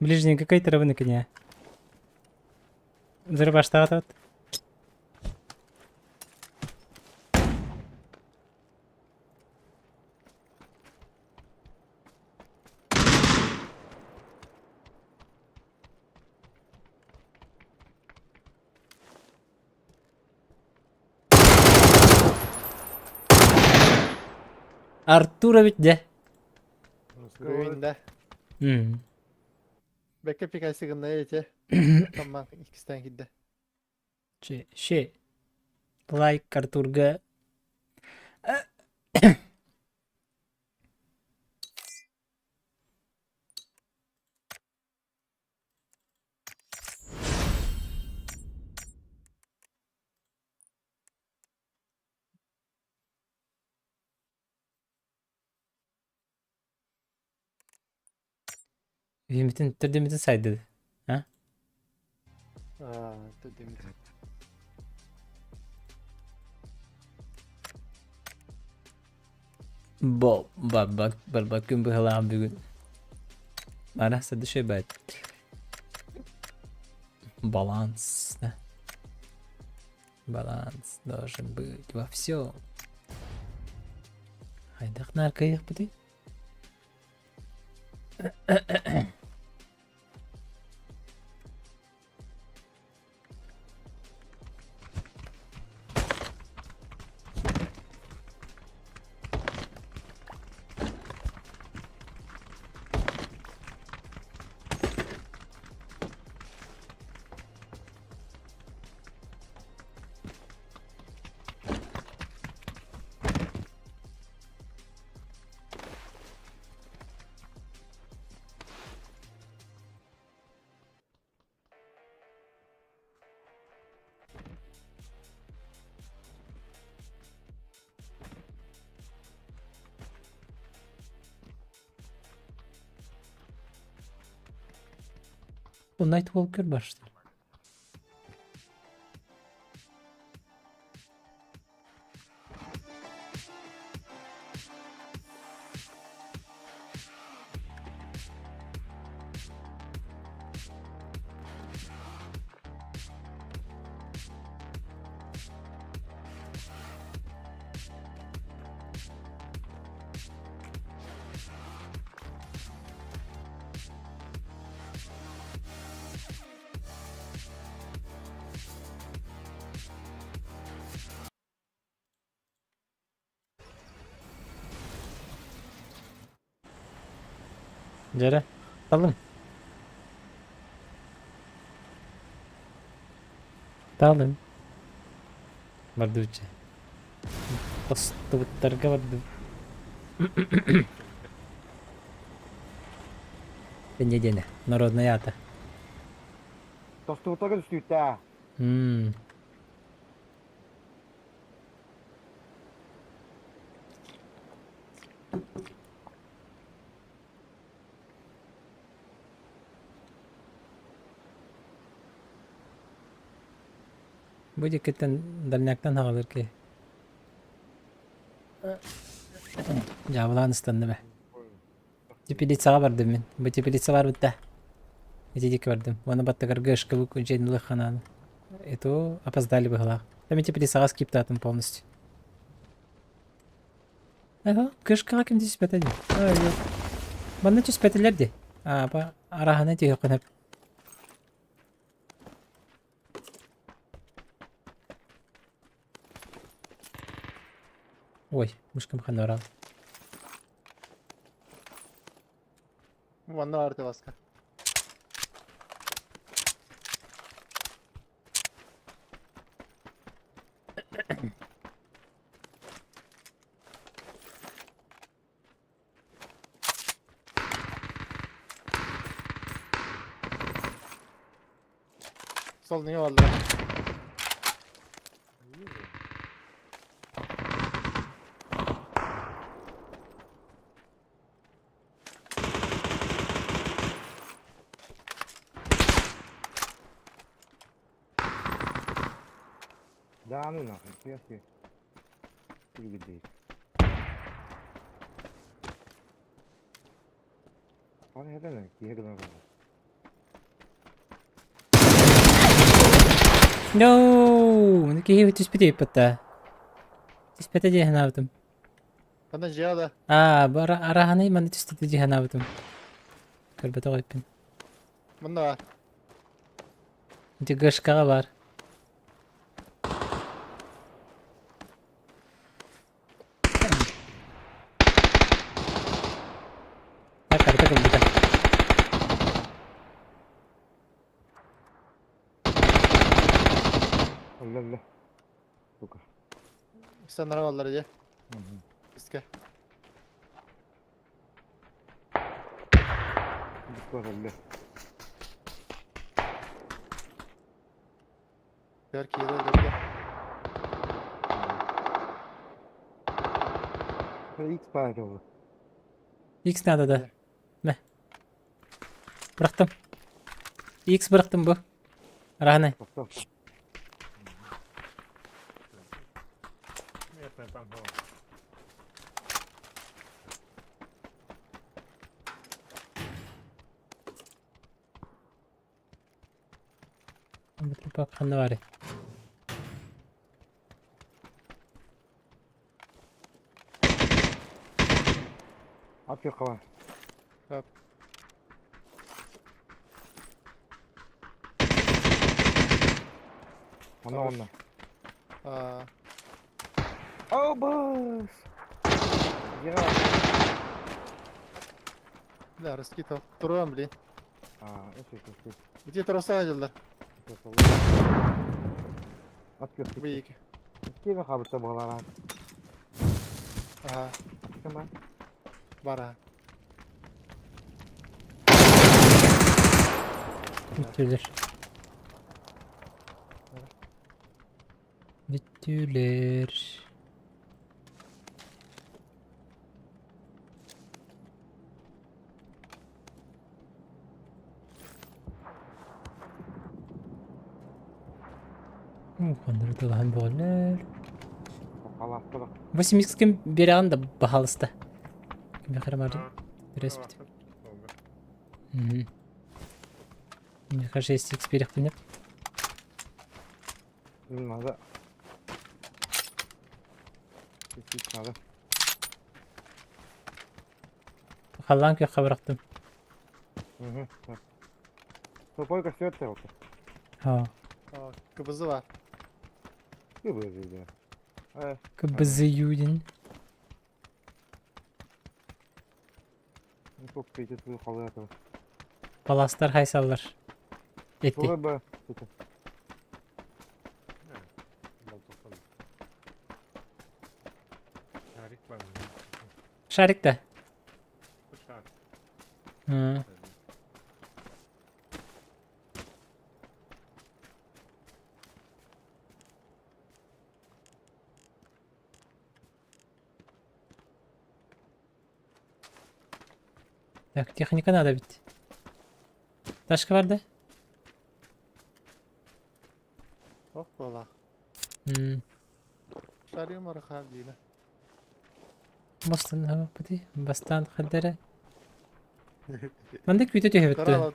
Ближний какой травы коня? Зарабаштаат. Артурович, да? Ruin да. Бэкке пикайсыгынна эти. Тамман иккистен кидде. Че, ше. Лайк Артурга. Үһүмүтүн төрдүмүтүн сайды. Аа, төдүмүт. Бо, ба ба барбак күн быһалаан бүгүн. Ара сады бәт. Баланс, да? Баланс должен быть во всем. Хайдах наркайых бути? Bu Nightwalker başladı. Дьэрэ, талыҥ. Талыҥ. Бардыбычча. Тостубуттарга бардым. Инньэ диэнэ, народнай аата. Тостубуттарга түстүүттээ. Мм. Бу диэкиттэн дальняктан аҕалар киһи. Дьаабылаан ыстанным ээ. Теплицаҕа бардым мин. Бу теплица баар бытта. Ити диэки бардым. Уонна баттыгарга ышкабык дьиэни ылыахханааны. Это опоздали быһылаах. Там теплицаҕа скиптаатым полностью. Ага, кышкаҕа ким түспэтэ дии. Ой, Манна түспэтилэр дии. Аа, араһаны түһүөххүн сөп. Ой, мышкам ханна баран. Манна баар Васка. Сол niye varlar? Да ну нахуй, я себе. Перегидей. Аны хәтәнә, киһә генә бар. No! Киһи түспүтэ иппэтэ. Түспэтэ дии санаабытым. Ханна дьиэ да. Аа, бара араһаны манна түстүтэ дии санаабытым. Көрбөтөх эппин. Манна бар. Ити ГШК-ҕа баар. Так, карта кэлбитэ. Өллө өллө. Сука. Санара баллар дьэ. Искэ. Буква өллө. Бэр киирэ өлөрдө. X баар ол. X надо да. Мэ. Бырахтым. X бырахтым бу. Раһанай. Стоп. Местная там была. Бак ханна баарый? Ат юққа Хап. Онно онно. Аа. О, бас! Я. Да, раскитал. Туруам, блин. А, это это Где троса дьыллар? это. Ат юққа. Быйык. Киме хабыта буолара. Аха, Кема? бара. Бүтүлэр. Бүтүлэр. Хонноруталаһан буоллар. Халаастылар. 8 ким биэрэҕин да баһаалыста. Кимиэхэ эрэ баар түрэспит. Мгм. Миэхэ 6x биэриэхпин Надо. Чуть-чуть надо. Халлаан күөххэ бырахтым. Угу. Тупой костер целка. Haa. КБЗ бар. Кыбызы, да. КБЗ Юдин. Паластар хайсаллар. Эти. Шарик да? Так, техника надо ведь. Ташка бар да? Ох буолаах. Шарим архаан диина. Бастан бути бастаан хаддара. Манды күүтэ түһэбит Кыра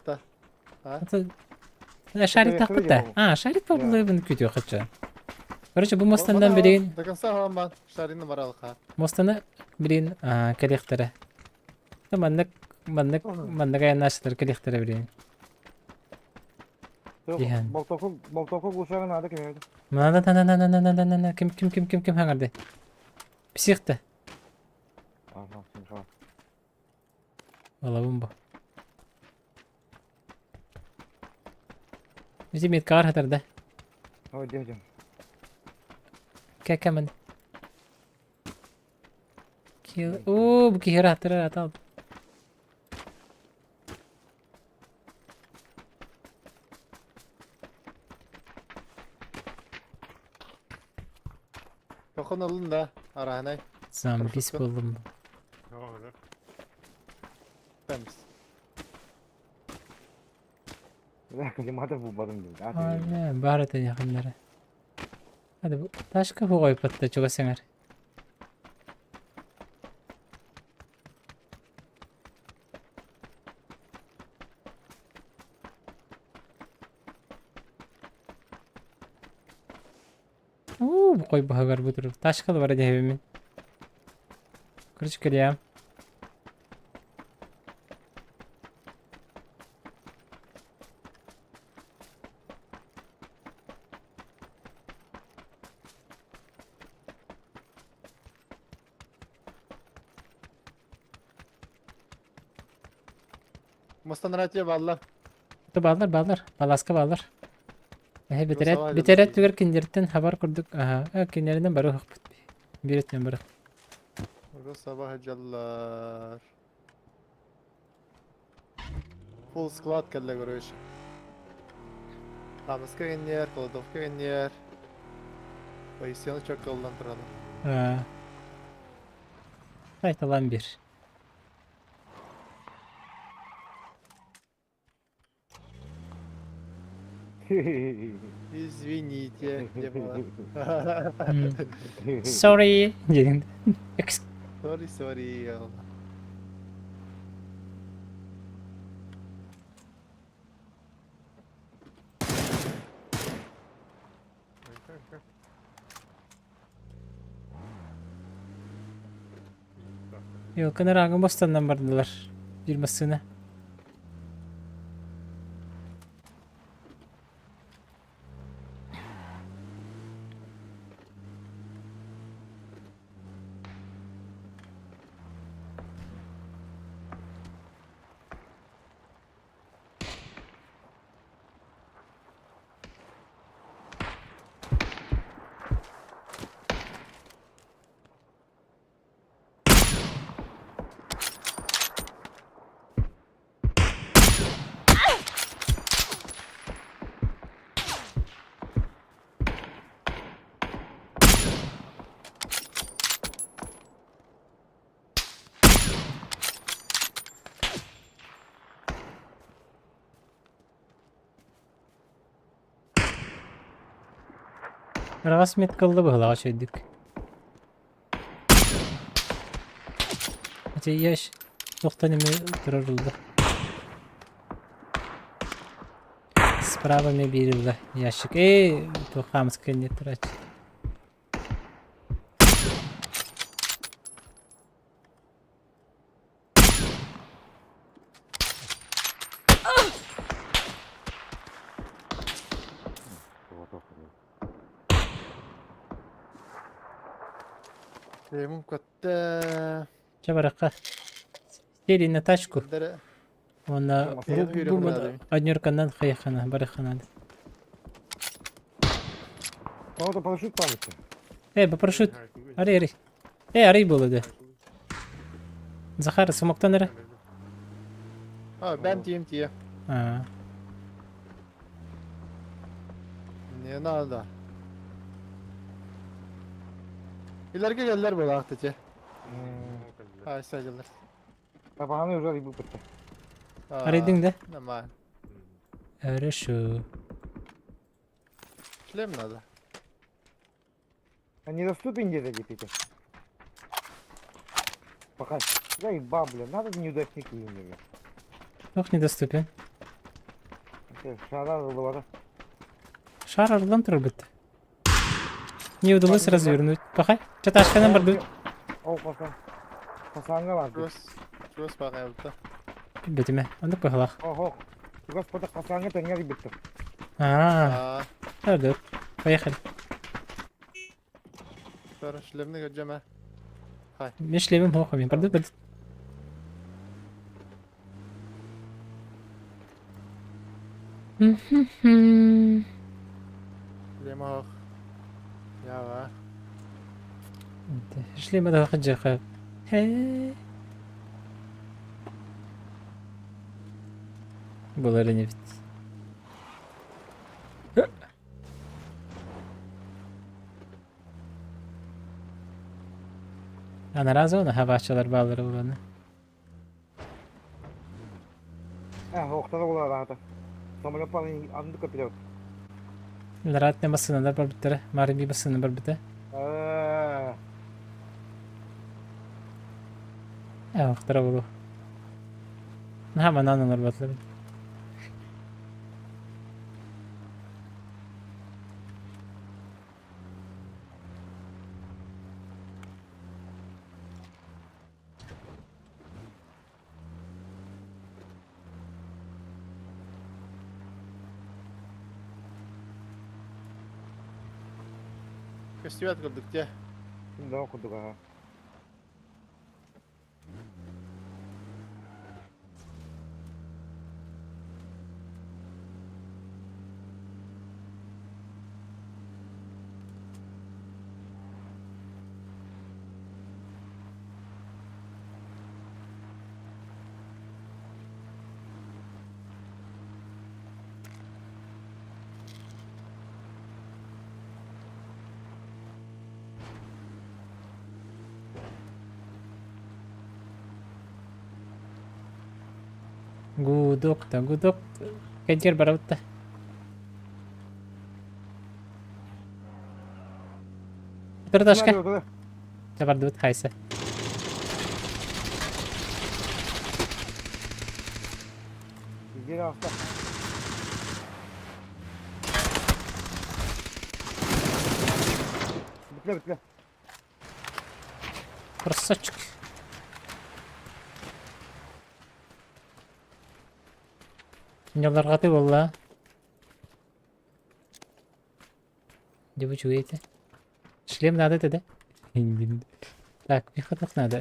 А? Шарик тахпыт да? А, шарик побулайбын күтүө хача. Короче, бу мостандан билигин До конца хааман шарины баралха. Мостаны билигин кэлиэхтэрэ. Маннык маннык маннык айаннааччылар кэлиэхтэрэ билигин. Диһэн. Болтоку болтоку гусага надо кимеде. На на на на на на на на на ким ким ким ким ким хаҥарды. Псих да. Ага, синха. Олабын бу. Ити меткаар хатар да. Ой, дядя. Кэкэмэн. Оо, бу киһи ырааттара атал. Тохон ылын да, араһынай. Зомбис буоллум. Тэмс. Климатов булбадым дейт. Баар этэ якыннары. Hadi bu ташка хугайпатта чугас сеңер. Уу, бу кой баһыгар бу турur. Ташкалы бар дебимин. Короче, кэлиэм. Мустанратия баллар. Баалар, баалар. Баласка баалар. Эһэ бүтэрээт, бүтэрээт түгэр кинилэртэн хабар курдук, аһа, кинилэринэн бары ыһыкпыт. Биир өттүнэн бары. Саба дьаллар. Full squad кэллэ короче. Тамыска геннер, кладовка геннер. Поясяны чаккалдан туралы. Сайталан бир. Извините, где была? Sorry. Диэн. Sorry, sorry. Елканы рагы бостаннан бардылар. Бир массыына. Араҕас метка ылла быһылаҕа үчүгэйдик. Ити яш туохтан эмэ турар ылла. Справа эмэ биир ылла ящик. Ээ, туох хаамыска кэннэ турааччы. Лемон көттө. Чэ барахха. Сели на тачку. Дere Уонна Бу бу бу однерканан хайахана барыхана. Кого-то парашют памятся. Э, бу парашют. Арый, арый. Э, арый буолла да. Захар, смоктан эрэ. А, бэм тиим тиэ. А, Не надо. Илэргэ кэллэр буолаахты че. Айса дьыллар. Табаҕаны уже арыйбыппыт. Арыйдыҥ да? Нормально. Хорошо. Шлем надо. А недоступен где-то где-то. Пока. Заебал, бля, надо неудачники им, бля. Ох, недоступен. Шара ыллыбата. Шар арыллан турар бытта. Не удалось развернуть. Пахай. Чаташканан бардыбыт. Ол косан. Косанга барды. Чугас, чугас баҕайбыта. Билбэтимэ. Оннук быһалаах. Охо. Господа косанга тэҥҥэ арыйбыттар. А, Аа, да, Поехали. Τώρα шлемни көрдьөмө. Мен шлемим хоха, мен бардыбыт бардыбыт. Шлем ох. Ява. Шлема да хаджаха. Хе. Была ли не ведь? Анараа зона хабааччылар бааллара буолана. Э, охтара буолар аата. Самолет пары анды көпүрэ. Нараатне массыыналар барбыттара, Марби массыына барбыта. Э, Э, охтара буолуо. Наһаа манаан олорботлар. Көстүбэт курдук дьэ. Да курдук аха. Гудок да гудок. Кэнтиэр барабыт да. Утары Чэ бардыбыт хайса. Geri hafta. Bitle bitle. Красавчик. Ньалларҕатыы буолла. Дьэ бу үчүгэй этэ. Шлем надо этэ да? Так, мне ходок надо.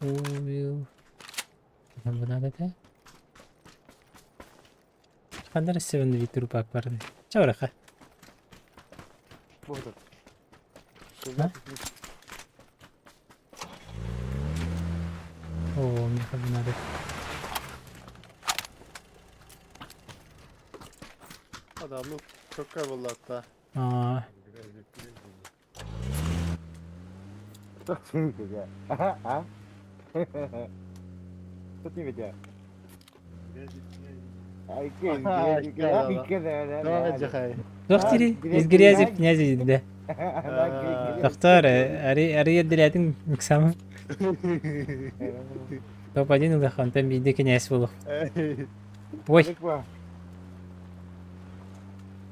Убил. Бу надо этэ. Ханна эрэ севен трупак барды. Чэ барыха. Bu kadar. А? О, мне как бы надо. Адамлык чокка буолла hatta. А, Çok iyi ya. Aha, ha. Çok iyi ya. Ay Доктори, из грязи в князи, да. Доктор, ари отделятин миксам. Топ-1 улахан, там биирдэ кинээс буолуох. Ой,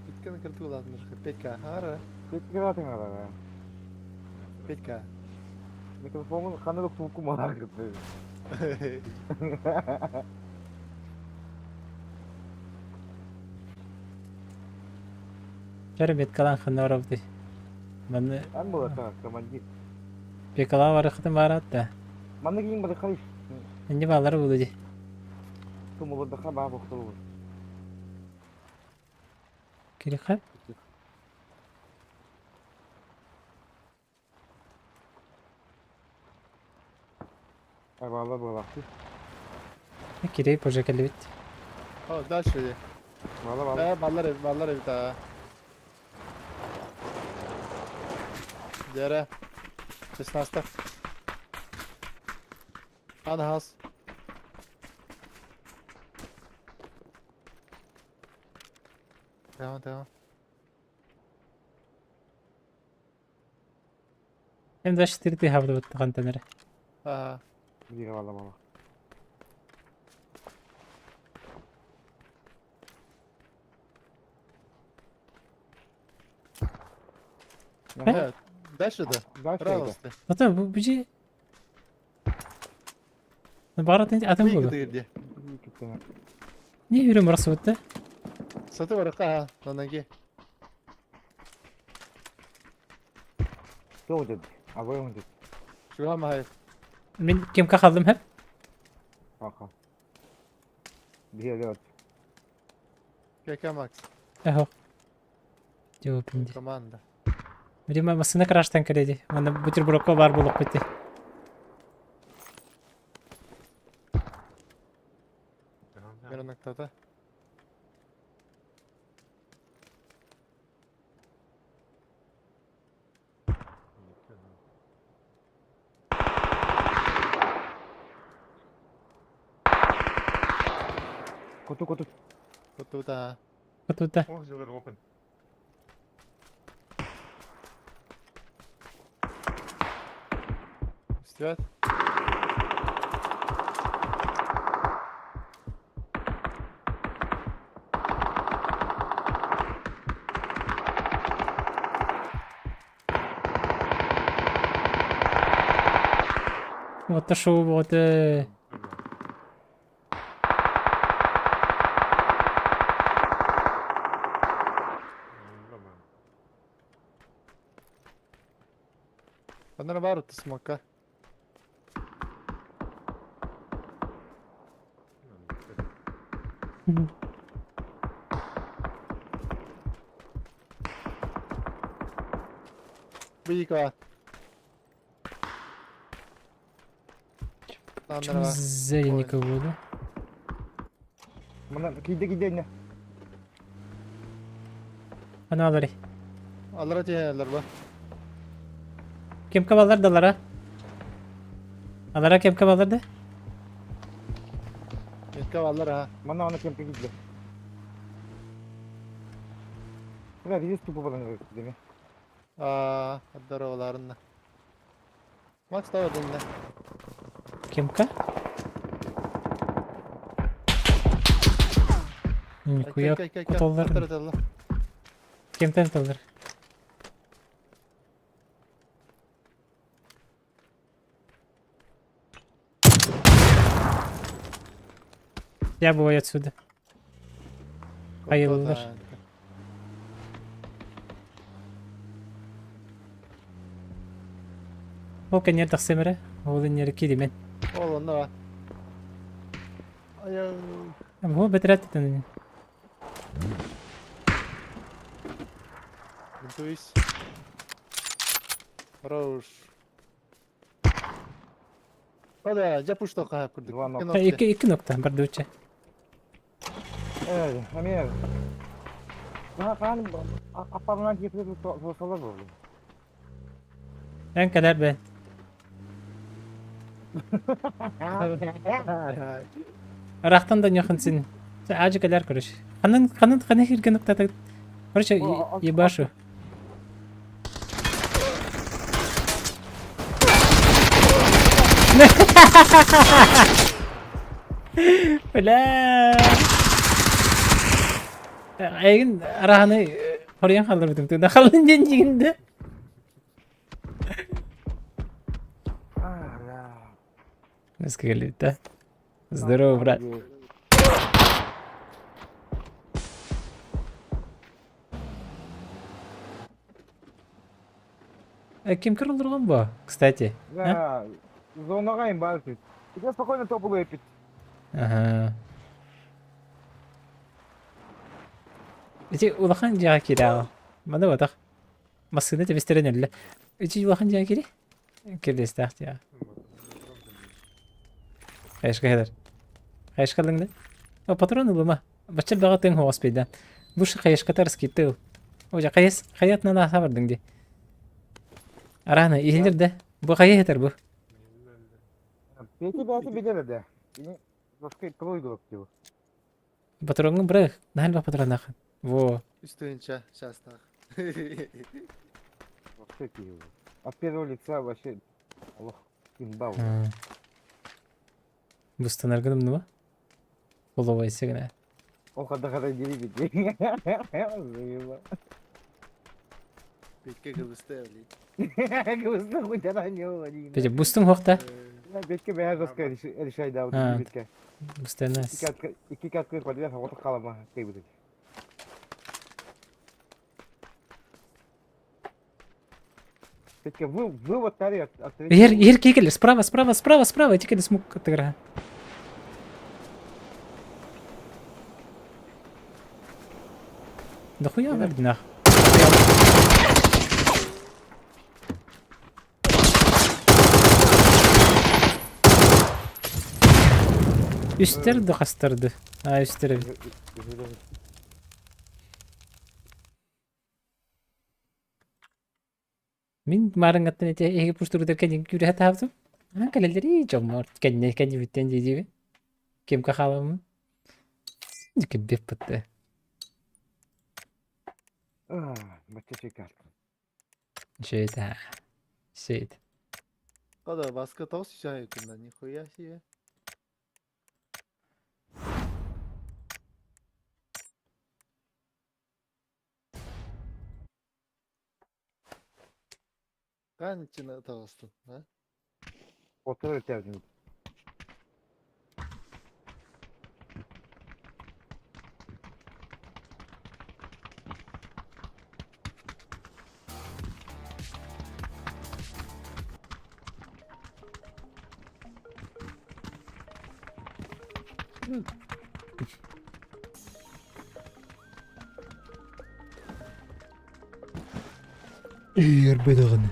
Питканы кыртыы улаатыннар. Петька. Ара. Петька. Микрофонун ханылык тулку манар кытты. чара беткалан ханнаровды. Манны Ан була командир. бекала барыхытын барат да. Манны кийин бары хайш. Инде баалара буолуо дии. Тумулурдаха баа бохтолугу. Кириха? Баалар буолаахтыы. Кирей позже кэллибит. О, дальше иди. Баала баала. Э, баллар эбит, баллар эбит аа. Дьэрэ. 16. Анахас. Tamam tamam. М24 тыһаабыт хантан эрэ. Аа. Биир баала баала. Э, дальше да. Дальше Пожалуйста. Ата бу бiji Баар атын атын буолуо. Выиграли. Не үрүм расыбытта. Саты барыка, на ноге. Тоҕо дед. Абайым дед. Чуга махай. Мин кемка халдым хэп. Аха. Биһиэгэ Кека Макс. Эхо. Жоо пинди. Команда. Видимо, массыына краштан кэлэди. Манна бутербродка баар буолуохпут дии. Мироноктата. Куту куту. Кутута. Кутута. О, сделали open. Свят. Вот шоу вот. Анара бар смока. Бика. Почему сзади никого, да? Мына кийде кийде инне. Ана алари. Алара тиһэллэр ба. Кемка баллар далара. Алара кемка баллар да? Метка баллар ha. Манна аны кемпе кийде. Бля, везде тупо балан деме. Аа, здороваларынна. Макс давай динне. Кемка? Нихуя куталлар. Кемтен таллар. Я бываю отсюда. Айыллар. Ол кэннигэр тахсыам эрэ, ол иннигэр кииримэн. Ол онно ба. Айа. Бу бэтэрээт тутан Бинтуис. Хорош. Ода, жа пушто каап курдук. Два нокта. Икки икки нокта бардуча. Э, Амир. Хаан аппарынан киирбит буолсалар буолла. Эн кэлэр бэн. Ырахтан да ньохун син. Аажы кэлэр короче. Ханын ханын ханы хирген нуктата. Короче, ебашу. Бля. Эйигин араһаны хоруйан хаалларбытым тыына халын диэн дьигинде. Скелета. Здорово, брат. Ким кырылдырган бу, кстати? Да, зонаға им бар. Итин спокойно топ ылыппит. Аха. Ити улахан дьиэҕэ киирээҕи. Маны батах. Массыына тэбистэрэн өллө. Ити улахан дьиэҕэ киири. Кирдиэстээх дьиэҕэ. Хайышка кэлэр. Хайышка ылыҥ да. О, патрон ылыма. Бачча баҕа тыҥ хоҕос бейда. Буш хайышката раскиты ыл. О, хайыс хайатынан ааха бардыҥ ди. Арана, иһилер да. Бу хайа хетер бу? Пети бәти билер да. Вообще твой игрок типа. Патроҥҥун бырах, наһаа элбэх патроннааххын. Во. Үс тыһыынча чаастаах. Вообще киһи. От первого лица вообще олох имба. Бустанаргын умнума. Головайся гына. Ол хада хада дири бит. Заеба. Бекке кыбыста блин. Кыбыста хуйдара не ол. Петя, бустуҥ хуохта? Бетке бэйэ госка решай да бетке. Бустанас. Икки каткы подвес отук қалама кыйбыт. Петька, вы, вывод тари от, от Ер, ер кекелер, справа, справа, справа, справа, текеле смук тыгыра. Да хуя нах. Үстер да хастарды. А, үстер эбит. Мин маарыҥҥаттан ити эһиги пуштурутар кэннин күүрэһэ таабытым. Аан кэлэллэрий дьоммор кэннэ кэннибиттэн дии-диибин. Кимка хаалабын. Кирбиэп бытты. Бачча чекар. Шейт аа. Шейт. Кода, баска тоҕус сүүс нихуя себе. Канчына таҕыстын, а? Отур өтәбин. Иирбэтэҕин.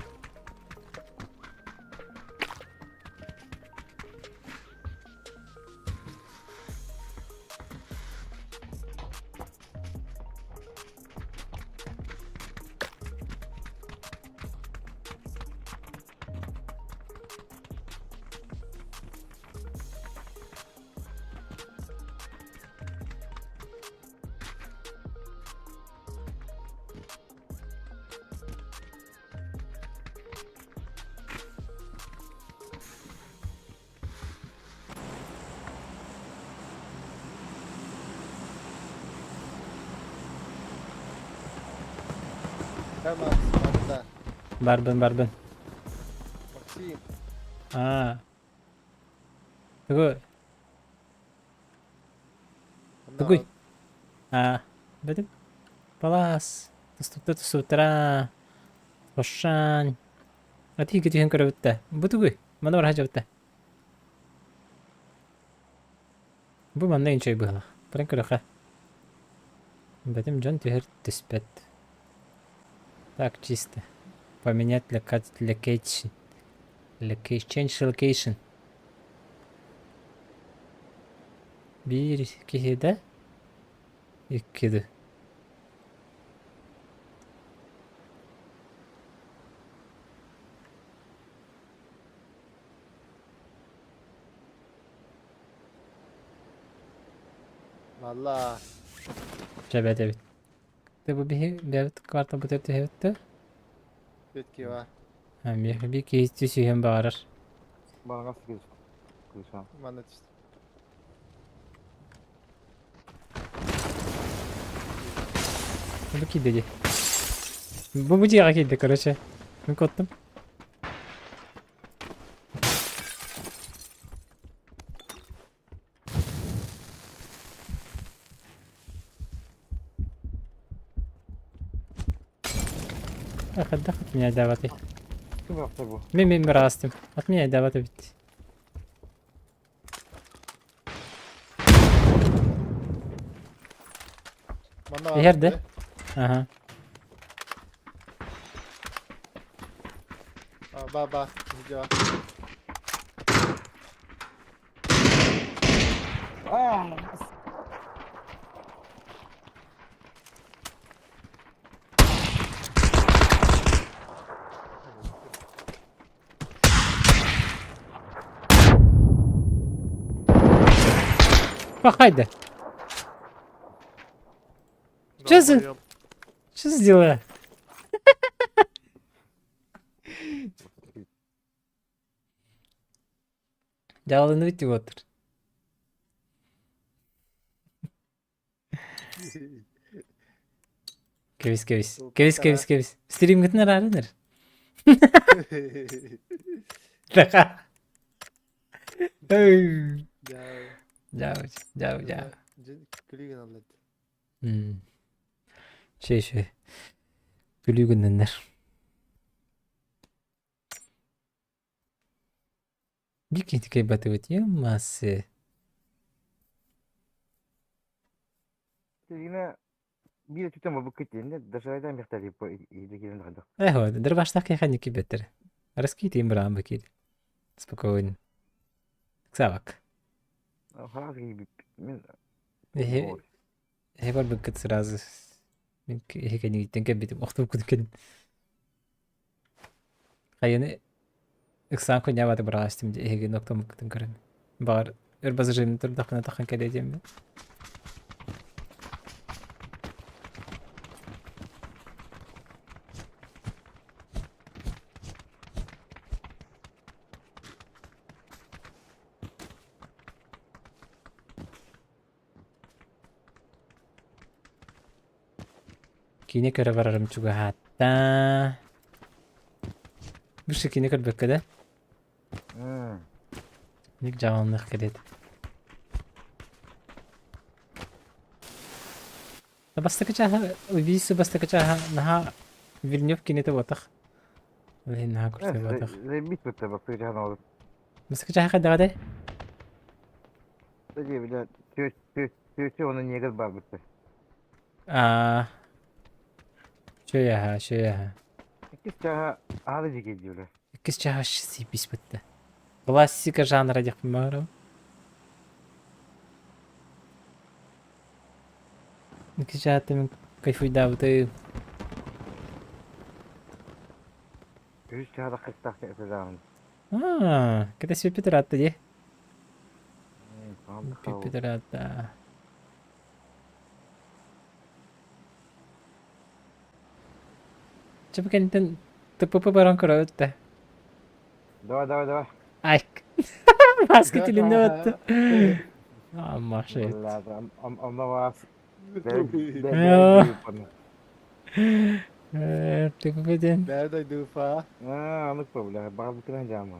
Макс, Марта. Барбын, барбын. Максим. Аа. Тугу? Тугуй? Аа. Бэтим. Палас. Тустубута тустубуттара. Хошшаан. Ати түһэн көрөбүттэ. Бу тугуй? Маны бараһа дьабытта. Бу манна инчэй быһылах. Баран көрөхө. Бэтим дьон түһэр түспэт. Так, чисто. Поменять location. Change location. Биир киһи да икки да. Валла. Чэбэт эбит. Ты бу биһи бэбит квартал бутер түһэбит да? Бетки бар. А миэхэ би киһи түсүһүөн баҕарар. Балаҕас кыыс. Кыыса. Манна түстэ. Бу киирдэ дии. Бу бу дьиэҕэ киирдэ, короче. Мин куоттум. Хайдах отменяйдаабатый? Ким бырахта бу? Мин мин быраастым. Отменяйдаабат эбит. Иһэр да? Аха. Ба ба, видео. Пахай да. Че за... Что за дела? Дьаалыны бүтүк отыр. Кэбис кэбис. Кэбис кэбис кэбис. Стримгытын араарыныр. Дьау, дьау, дьау. Күлүү гыналлар. Шей, шей. Күлүү гынныннар. Биир киһи кыайбатыбыт массы. Yine bir tüten bu kıtıyında dışarıdan bir tane bu ilgili kaldı. Эхо, дырбаштах кайханики беттер. Раскид им брам бакид. Спокойно. Ксавак. خلاص من Эхе бар быкыт сразу. Мен эхе кэнигиттен кэбитим охтуп күн. Хайыны ыксаан куньябаты быраастым эһиги ноктомуккутун көрөн. Баҕар өр базажын турдахпына тахан кэлиэ диэммин. Киинэ көрө барарым чугаһаата. Бу киинэ көрбөккө да? Ник дьаҕалыныах кэлиэт. Бастакы чааһа, убийство бастакы чааһа наһаа Вильнёв кинэтэ буотах. Ол иһин наһаа курсай буотах. Заебись вот бастакы чааһын олус. Бастакы чааһа хайдаҕа Дии бля, тетя оны негр бар битте. Аа. Шөйэһэ, шөйэһэ. Иккис чааһа аһары дьикий дии бля. Иккис чааһа сиипис бытта. Классика жанра диэхпин баҕарабын. Иккис чааһыттан мин кайфуйдаабытым. Үһүс чааһа кыттаах этэ Аа, кэтэспиппит ыраатта дии. Пиппит ыраатта. Чэ, бу кэнниттэн ТПП баран көрөбүт да. Давай, давай, давай. Ай, маска тилинне батты. Амма шет. Онно вас. ТПП диэн. Бэйэ дойдуфа. Аа, анык бля, баҕар жаама.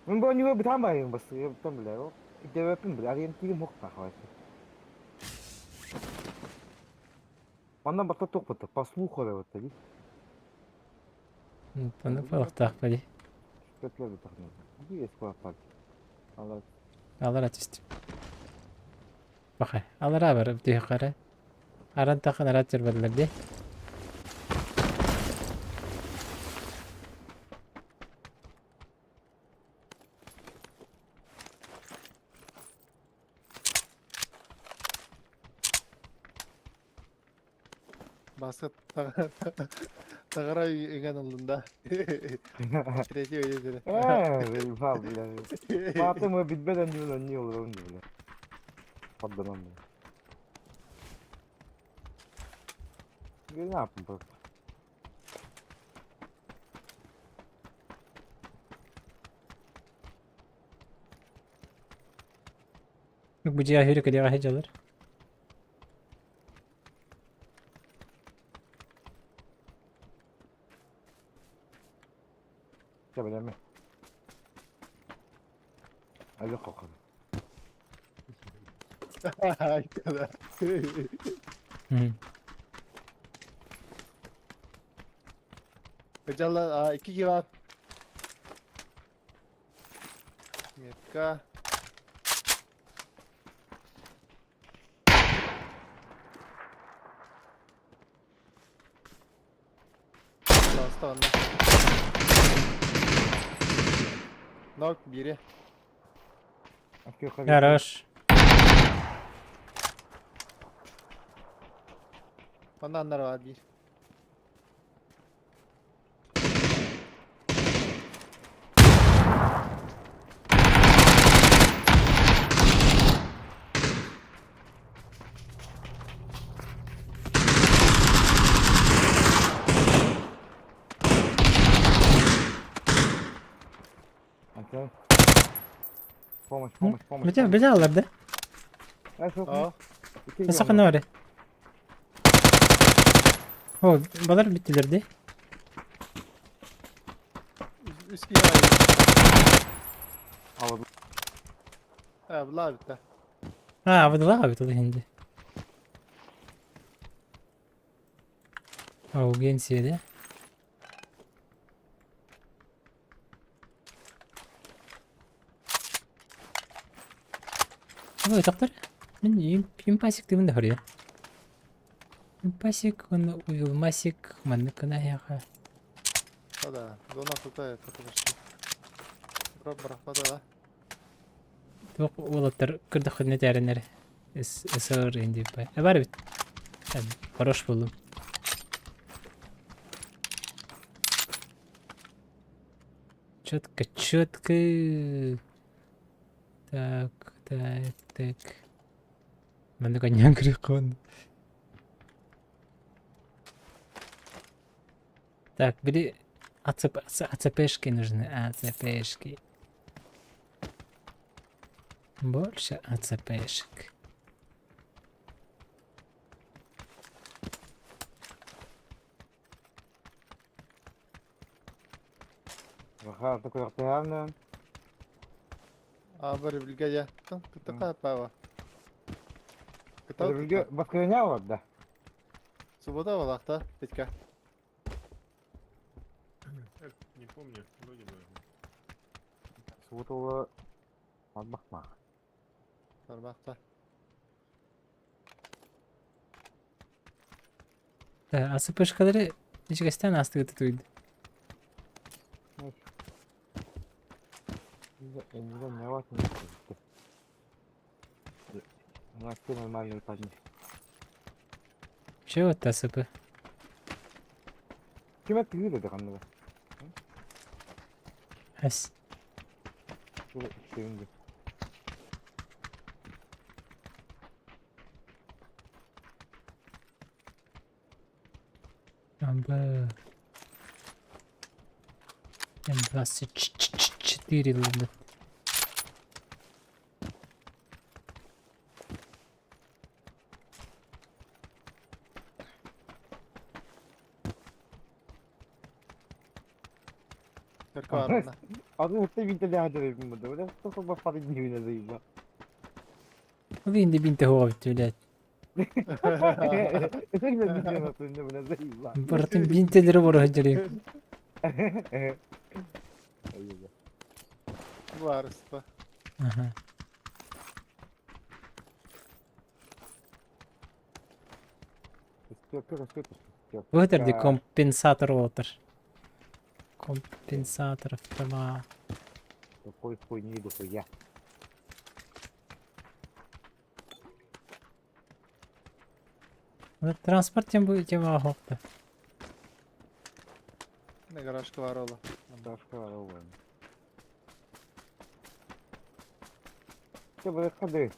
Мен бу ньуга битан байым бас, битан бля. Девепин бля, арен тигим хокта хавай. Онна батта тохпата, по слуху вот таги. Онно балыктаах бали. Көтлөр битахна. Би эскуа пак. Алла. Алара түстүм. Баха, алара бар дүйхара. Аран тахын арат жүрбәділер де. Басқа тағара үген ылдым да. Третий өйдө. Э, бля. Мааты мы битбеден дүйүн не olur onu бля. Падданам бля. Ne yapayım просто? Бу дьиэ хүрү кэлиэҕэ сылдьаллар. Кэбилэмэ. Алы кокон. Айкада. Жалла, икки кило. Метка. Таҕыста онно. Нок биири. Хорош. Онно аннары бар биир. Окей. Помощь, помощь, помощь. Бите, бите алар да. О, Сакын бар. О, балар биттилер ди. Үс киһи аайы. Алып. Э, булаа бүтэ. А, абыдылаах эбит ол иһинди. Аугенсия да? Ой, доктор. Мин импасик дыбын да хоруйа. Импасик, он уйулмасик, маннык гына эһиэхэ. Да, зона тут почти. Дроп бырахпата да. Туох уолаттар көрдөххүнэ этээринэр СР индиппэ. Э бар эбит. Хорош буоллум. Четко, четко. Так, так, так. Маннык анньан көрүөххүн. Так, били АЦП, АЦПшки нужны, АЦПшки. Больше АЦПшек. А, били дьэ. Кытта хааппаава. Кытта Билге баскыня бар да. Суббота балахта, Петька. Не помню, вроде бы. Суббота Албахма. Барбахта. Да, АЦПшкалары ичгэстэн астыгыты туйды. Эндиде не бар? У нас все нормальные парни. Че вот АЦП? Ким этти dedi kanlı? Ас. Sevindi. Амба. М24 ладно. Только барна. Adın üstü bir tane hadi verdim burada. Böyle çok bak fark etmiyor ne Ол инде бинте хуа блядь. Заебал. Бартын бинтелери бар хаджары. Барыспа. Ага. Вытерди компенсатор отыр. Компенсатор автомат. Какой хуйни дохуя. Транспорт тем будет тема охота. Не гаражка бар ола. Гаражка бар ола. Ты бы ходы.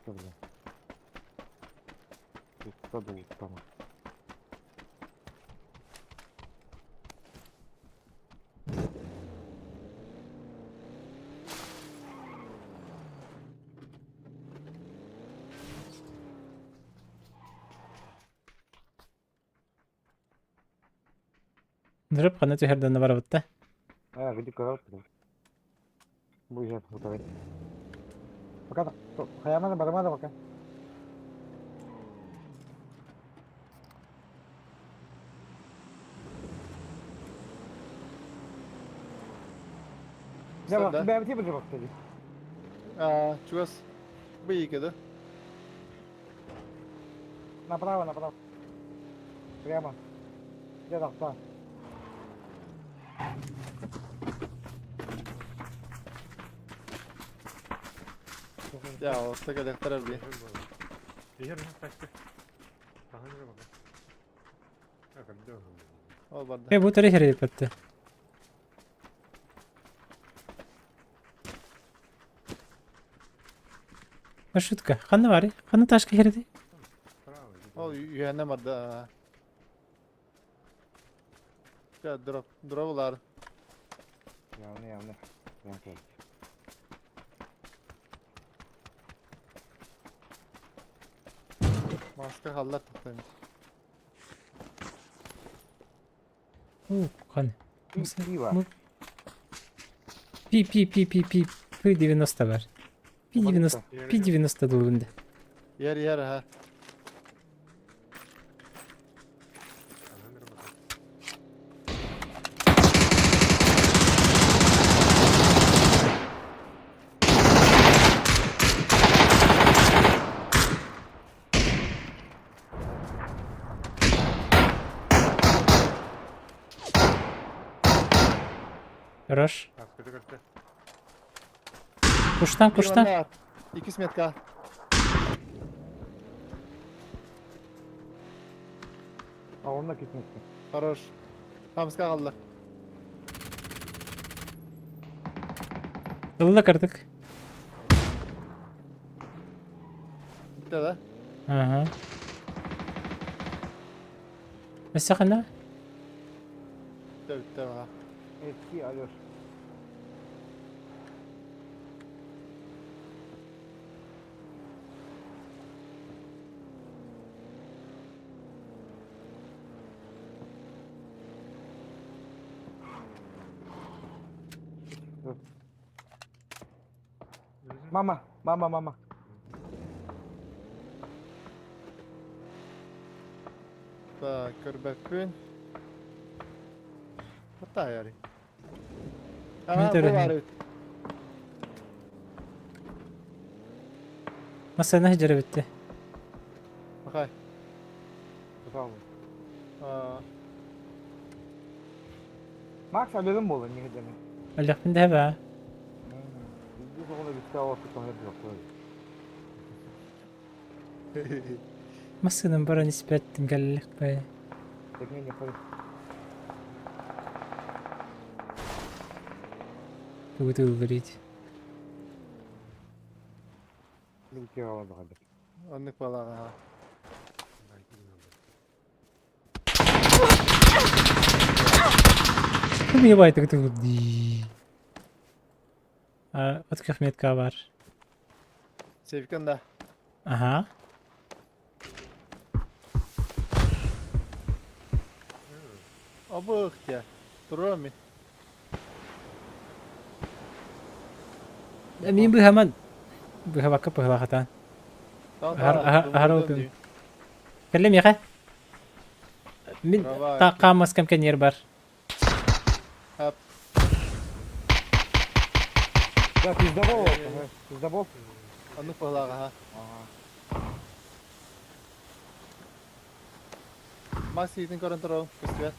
Что, бля? Ты был там? Дұрып қана түһәрден бар бітті. А, где коробка? Будет готовить. Пока, хаямана, барамана, пока. Не, Да. бак, бак, тебе же бак, А, чугас. Быйыка да? Направо, направо. Прямо. Дьэ тахсан. Я орто кэлэхтэр би. Ол барда. Э, бу төрө херепетте. Маршрутка. Ханна бары? Ханна ташка хереди? Ол үһэнэ барда. Я дроп, дроп Явно, явно. Прям так. Маска халлар тахтан. Уу, хан. Пиво. Пи пи пи пи пи пи 90 бар. Пи 90 пи 90 долунда. Ер ер ha. Хорош. Куштан, куштан. Икки сметка. А онно китмекте. Хорош. Хамска қалды. Ылла кырдык. Бітті да? Ага. Өссө ханна? Бітті бітті аға. Эски алёш. Мама, мама, мама. Так, көрбәппін. Хата яри. Мен Ага, бұл төрөһүн. бар бит. Масына хижеребитте. Бақай. Пожалуйста. Аа, Макс алёдым болду не дeme. Аллахпын да ба. Биз ону битте алып кеткен жок. Масыным баран испеттин галлах ба. Так не не ходи. Тугу говорить. Битте алып калды. Оннук балаға. Ким ебай тугу тугу ди. А, от метка бар. Севкен да. Ага. Абық те. Тұра мен. Мин быһаман. Быһабакка пыһлахатан. Хар опим. Кэллем яха. Мин Давай. та кам кенер бар. Хап. Да, пиздобол. Пиздобол. Оннук балаға. Ага. Макс итин көрін тұру. Көстібет.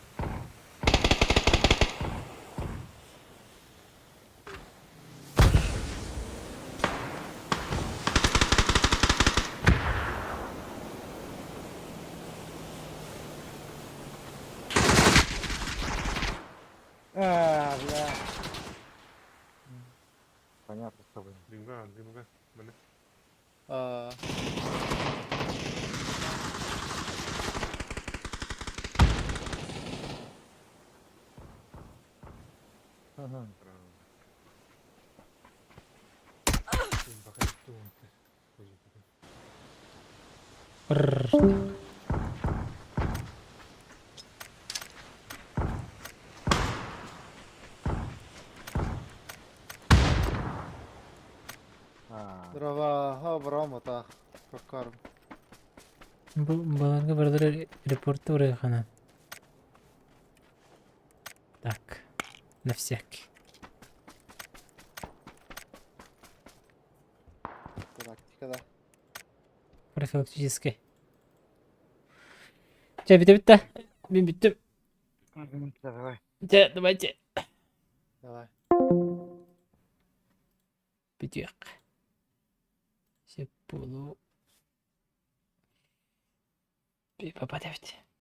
А, бля. Понятно с тобой. Дымга, дымга. Міне. Аа. Рррр. А, Дрова, абрам отақ. Көккарым. Бу баларга бардыр репорты урайхана. Так. На всякий. Практика да. Профилактический. Чэ, бите битте. Мин биттим. Давай. Дьэ, давайте. Давай. Бүтүөх. Сөп буолуо. Папа эбит.